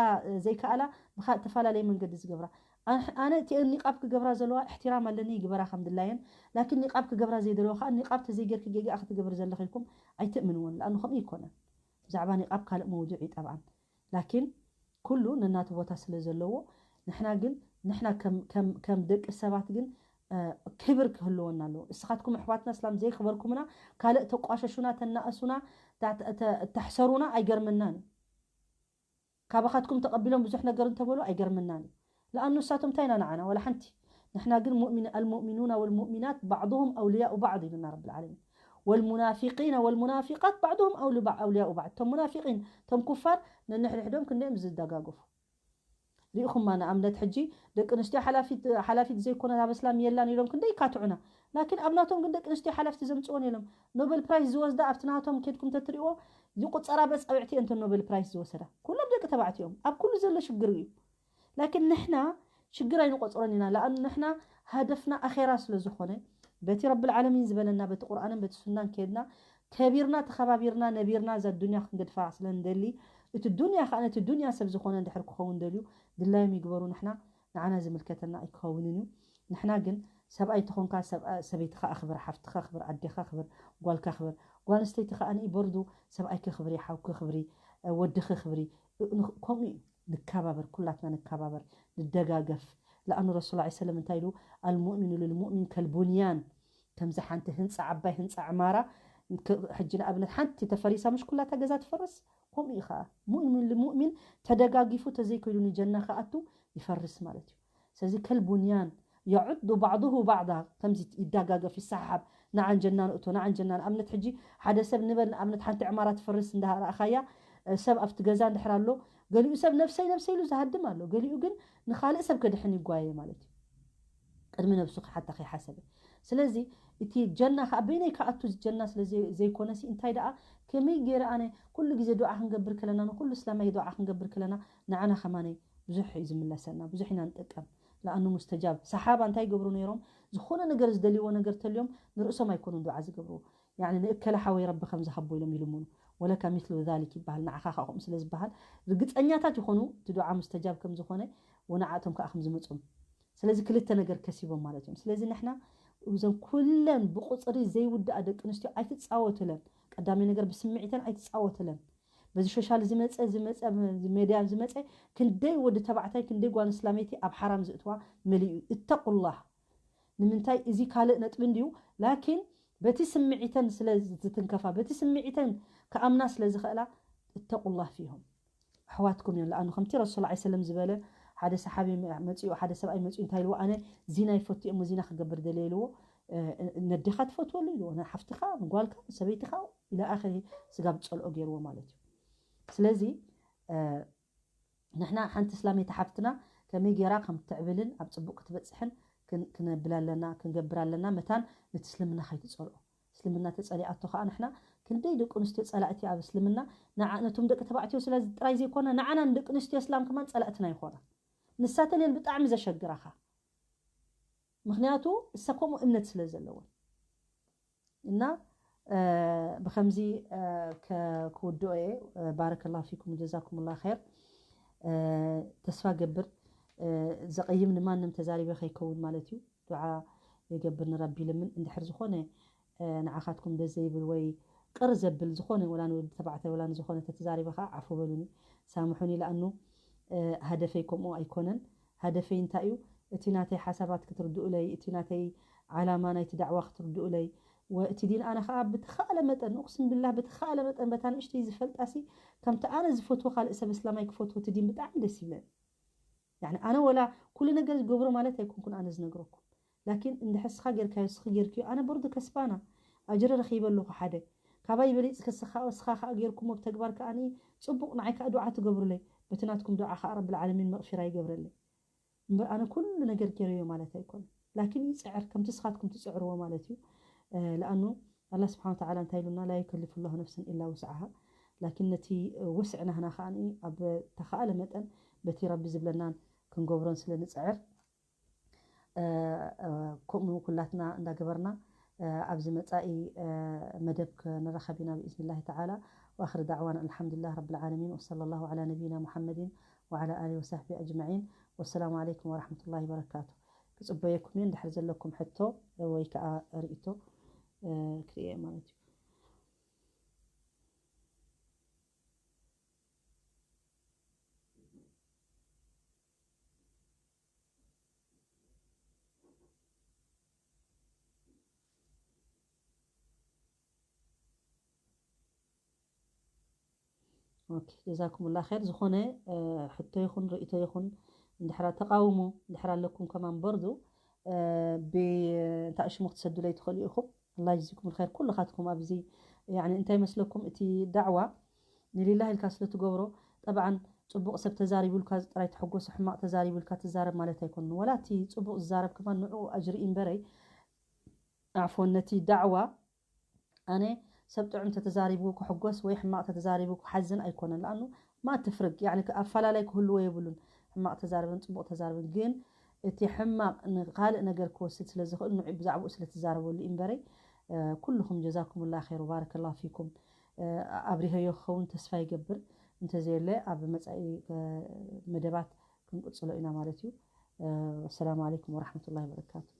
ዘይከኣላ ብካ ተፈላለየ መንገዲ ዝገብራ ኣነ እቲአን ኒቃብ ክገብራ ዘለዋ እሕትራም ኣለኒ ይግበራ ከም ድላየን ላኪን ኒቃብ ክገብራ ዘይደለዋ ከዓ ኒቃብ ተዘይገርኪ ጌጋ ክትገብር ዘለኺ ኢልኩም ኣይትእምንዎን ለኣኑ ከምኡ ይኮነን ብዛዕባ ኒቃብ ካልእ መውዱዕ እዩ ጠብዓን ላኪን ኩሉ ነናቱ ቦታ ስለ ዘለዎ ንሕና ግን ንሕና ከም ደቂ ሰባት ግን ክብር ክህልወና ኣለዎ እስኻትኩም ኣሕዋትና እስላም ዘይክበርኩምና ካልእ ተቋሸሹና ተናእሱና ተሕሰሩና ኣይገርመናን እዩ ካባኻትኩም ተቐቢሎም ብዙሕ ነገር እንተበሉ ኣይገርመናን እዩ ለኣኑ ንሳቶም እንታይ ኢና ንዓና ወላ ሓንቲ ንሕና ግን ሙእሚን المؤمنون والمؤمنات بعضهم أولياء بعض ኢሉና ረብል ዓለሚን والمنافقين والمنافقات بعضهم أولياء بعض እቶም ሙናፊቂን እቶም ኩፋር ነንሕድሕዶም ክንደዮም ዝደጋገፉ ሪኢኹማ ንኣብነት ሕጂ ደቂ ኣንስትዮ ሓላፊት ዘይኮነ ኣብ እስላም የላን ኢሎም ክንደይ ይካትዑና ላኪን ኣብ ናቶም ግን ደቂ ኣንስትዮ ሓላፍቲ ዘምፅኦን የሎም ኖበል ፕራይስ ዝወስዳ ኣብቲ ናቶም ኬድኩም ተትሪእዎ ዝቁፀራ በፃውዕቲ እንተ ኖበል ፕራይስ ዝወሰዳ ኩሎም ደቂ ተባዕትዮም ኣብ ኩሉ ዘሎ ሽግር እዩ ላኪን ንሕና ሽግር ኣይንቆፅሮን ኢና ለኣኑ ንሕና ሃደፍና ኣኼራ ስለ ዝኾነ በቲ ረብል ዓለሚን ዝበለና በቲ ቁርኣንን በቲ ሱናን ከድና ከቢርና ተኸባቢርና ነቢርና እዛ ዱንያ ክንገድፋ ስለ ንደሊ እቲ ዱንያ ከዓ ነቲ ዱንያ ሰብ ዝኾነ እንድሕር ክኸውን ደልዩ ድላዮም ይግበሩ ንሕና ንዓና ዝምልከተና ኣይክኸውንን እዩ ንሕና ግን ሰብኣይ ተኾንካ ሰበይትኻ ኣኽብር ሓፍትኻ ኣኽብር ኣዴኻ ኣኽብር ጓልካ ኣኽብር ጓል ኣንስተይቲ ከዓ ንኢ በርዱ ሰብኣይ ክኽብሪ ሓው ክኽብሪ ወዲ ክኽብሪ ከምኡ እዩ ንከባበር ኩላትና ንከባበር ንደጋገፍ ለኣኑ ረሱል ላ ሰለም እንታይ ኢሉ المؤمن للمؤمن كالبنيان ከምዚ ሓንቲ ህንፃ ዓባይ ህንፃ ዕማራ ሕጂ ንኣብነት ሓንቲ ተፈሪሳ ምሽ ኩላታ ገዛ ትፈርስ ከምኡ እዩ ከዓ ሙእሚን ልሙእሚን ተደጋጊፉ ተዘይከይዱ ንጀና ክኣቱ ይፈርስ ማለት እዩ ስለዚ ከልቡንያን يعض بعضه بعضا ከምዚ ይዳጋገፍ ይሰሓሓብ ንዓን ጀና ንእቶ ንዓን ጀና ንኣብነት ሕጂ ሓደ ሰብ ንበል ንኣብነት ሓንቲ ዕማራ ትፈርስ እንዳረኣኻያ ሰብ ኣብቲ ገዛ እንድሕር ኣሎ ገሊኡ ሰብ ነብሰይ ነብሰይ ኢሉ ዝሃድም ኣሎ ገሊኡ ግን ንኻልእ ሰብ ከድሕን ይጓየ ማለት እዩ ቅድሚ ነብሱ ክሓታ ከይሓሰበ ስለዚ እቲ ጀና ከዓ በይነይ ክኣቱ ጀና ስለ ዘይኮነሲ እንታይ ደኣ ከመይ ገይረ ኣነ ኩሉ ግዜ ዱዓ ክንገብር ከለና ንኩሉ እስላማይ ዱዓ ክንገብር ከለና ንዓና ከማነይ ብዙሕ እዩ ዝምለሰና ብዙሕ ኢና ንጥቀም ለኣኑ ሙስተጃብ ሰሓባ እንታይ ይገብሩ ነይሮም ዝኾነ ነገር ዝደልይዎ ነገር ተልዮም ንርእሶም ኣይኮኑን ዱዓ ዝገብርዎ ያኒ ንእከለ ሓወይ ረቢ ከም ዝሃቦ ኢሎም ይልምኑ። ወለካ ሚስሉ ዛሊክ ይበሃል። ንዓኻ ከዓ ከምኡ ስለ ዝበሃል ርግፀኛታት ይኾኑ እቲ ዱዓ ሙስተጃብ ከም ዝኾነ ወንዓቶም ከዓ ከም ዝመፅኦም። ስለዚ ክልተ ነገር ከሲቦም ማለት እዮም። ስለዚ ንሕና እዞን ኩለን ብቁፅሪ ዘይውዳኣ ደቂ ኣንስትዮ ኣይትፃወትለን። ቀዳሚ ነገር ብስምዒተን ኣይትፃወትለን። በዚ ሶሻል ዝመፀ ዝመፀ ሜድያ ዝመፀ ክንደይ ወዲ ተባዕታይ ክንደይ ጓል እስላመይቲ ኣብ ሓራም ዝእትዋ መሊኡ። እተቁላህ ንምንታይ እዚ ካልእ ነጥቢ እንድዩ። ላኪን በቲ ስምዒተን ስለ ዝትንከፋ በቲ ስምዒተን ከኣምና ስለ ዝኽእላ እተቁላህ ፊሆም ኣሕዋትኩም እዮም። ለኣኑ ከምቲ ረሱል ላ ሰለም ዝበለ ሓደ ሰሓቢ መፅኡ ሓደ ሰብኣይ መፅኡ እንታይ ኢልዎ ኣነ ዚና ይፈቱ እሞ ዚና ክገብር ደልየ ኢልዎ። ነዴኻ ትፈትወሉ ኢልዎ ንሓፍትኻ ንጓልካ ሰበይትኻ ኢለ ኣኸ ስጋብ ዝፀልኦ ገይርዎ ማለት እዩ። ስለዚ ንሕና ሓንቲ እስላመይቲ ሓፍትና ከመይ ገይራ ከም ትዕብልን ኣብ ፅቡቅ ክትበፅሕን ክነብል ኣለና ክንገብር ኣለና። መታን ነቲ እስልምና ከይትፀልኦ እስልምና ተፀሊኣቶ ከዓ ንሕና ክንደይ ደቂ ኣንስትዮ ፀላእቲ ኣብ እስልምና ንዓ ነቶም ደቂ ተባዕትዮ ስለ ጥራይ ዘይኮነ ንዓና ንደቂ ኣንስትዮ እስላም ከማን ፀላእትና ይኮና። ንሳተን እየን ብጣዕሚ ዘሸግራኻ። ምክንያቱ እሳ ከምኡ እምነት ስለ ዘለወን እና ብከምዚ ክውድኦ እየ። ባረከላሁ ፊኩም ጀዛኩም ላ ር። ተስፋ ገብር ዘቀይም ንማንም ተዛሪበ ከይከውን ማለት እዩ። ዱዓ የገብር ንረቢ ልምን እንድሕር ዝኾነ ንዓኻትኩም ደስ ዘይብል ወይ ቅር ዘብል ዝኾነ ወላ ንወዲ ተባዕታይ ወላ ንዝኾነ ተተዛሪበ ከዓ ዓፉ በሉኒ ሳምሑኒ። ለኣኑ ሃደፈይ ከምኡ ኣይኮነን። ሃደፈይ እንታይ እዩ? እቲ ናተይ ሓሳባት ክትርድኡለይ፣ እቲ ናተይ ዓላማ ናይቲ ዳዕዋ ክትርድኡለይ፣ ወእቲ ዲን ኣነ ከዓ ብተኻእለ መጠን እቅስም ብላህ ብተኻእለ መጠን በታ ንእሽተይ ዝፈልጣሲ ከምቲ ኣነ ዝፈትዎ ካልእ ሰብ እስላማይ ክፈትዎ እቲ ዲን ብጣዕሚ ደስ ይብለኒ። ያኒ ኣነ ወላ ኩሉ ነገር ዝገብሮ ማለት ኣይኮንኩን ኣነ ዝነግረኩም። ላኪን እንድሕር ስኻ ጌርካዮ ስኺ ጌርክዮ ኣነ በርዱ ከስባና ኣጅሪ ረኺበ ኣለኹ ሓደ ካባይ በሊፅ ከስኻ ስኻ ከዓ ጌርኩሞ ብተግባር ከዓ ጽቡቕ ንዓይ ከዓ ዱዓ ትገብሩለይ በቲ ናትኩም ዱዓ ከዓ ረብል ዓለሚን መቕፊራ ይገብረለይ። እምበር ኣነ ኩሉ ነገር ገይረዮ ማለት ኣይኮነ። ላኪን ይፅዕር ከምቲ ስኻትኩም ትፅዕርዎ ማለት እዩ። ለኣኑ ኣላ ስብሓን ተዓላ እንታይ ኢሉና ላ ዩከልፍ ላሁ ነፍሰን ኢላ ውስዓሃ። ላኪን ነቲ ውስዕ ናህና ከዓ ኣብ ተኸኣለ መጠን በቲ ረቢ ዝብለናን ክንገብሮን ስለ ንፅዕር ከምኡ ኩላትና እንዳገበርና ኣብዚ መፃኢ መደብ ክንራኸብ ኢና ብኢዝኒላሂ ተዓላ። ወኣኽሪ ዳዕዋና ኣልሓምዱሊላህ ረብል ዓለሚን ወሰለ ላሁ ዓላ ነቢይና ሙሓመድን ወዓላ ኣሊ ወሳሕቢ ኣጅመዒን። ወሰላሙ ዓለይኩም ወረሕመቱላሂ ወበረካቱ። ክፅበየኩም እየ እንድሕር ዘለኩም ሕቶ ወይ ከዓ ርእቶ ክርእየ ማለት እዩ። ጀዛኩምላ ር። ዝኾነ ሕቶ ይኹን ርእቶ ይኹን እንድሕራ ተቃውሞ እንድሕራ ኣለኩም ከማን በርዱ ብእንታ ሽሙ ክትሰዱለይ ትኽእሉ ኢኹም። ኣላ ጅዚኩም ር ኩልኻትኩም ኣብዚ። እንታይ መስለኩም እቲ ዳዕዋ ንሊላህ ኢልካ ስለ ትገብሮ ጠብዓን ፅቡቕ ሰብ ተዛሪቡልካ ጥራይ ትሕጎስ ሕማቕ ተዛሪቡልካ ትዛረብ ማለት ኣይኮንን። ወላ እቲ ፅቡቕ ዝዛረብ ከማን ንዕኡ ኣጅሪ እምበረይ ዓፎን ነቲ ዳዕዋ ኣነ ሰብ ጥዑም ተተዛሪቡ ክሕጎስ ወይ ሕማቕ ተተዛሪቡ ክሓዝን ኣይኮነን። ለኣኑ ማ ትፍርግ ኣፈላላይ ክህልዎ የብሉን። ሕማቕ ተዛርበን ፅቡቕ ተዛርበን ግን እቲ ሕማቕ ንካልእ ነገር ክወስድ ስለ ዝኽእል ንዑ ብዛዕባኡ ስለ ትዛረበሉ እምበረይ ኩልኹም ጀዛኩምላ ር ባረከላ ፊኩም ኣብሪሀዮ ክኸውን ተስፋ ይገብር። እንተዘየለ ኣብ መፃኢ መደባት ክንቅፅሎ ኢና ማለት እዩ። ኣሰላሙ ዓለይኩም ወረሕመቱላ ወበረካቱ።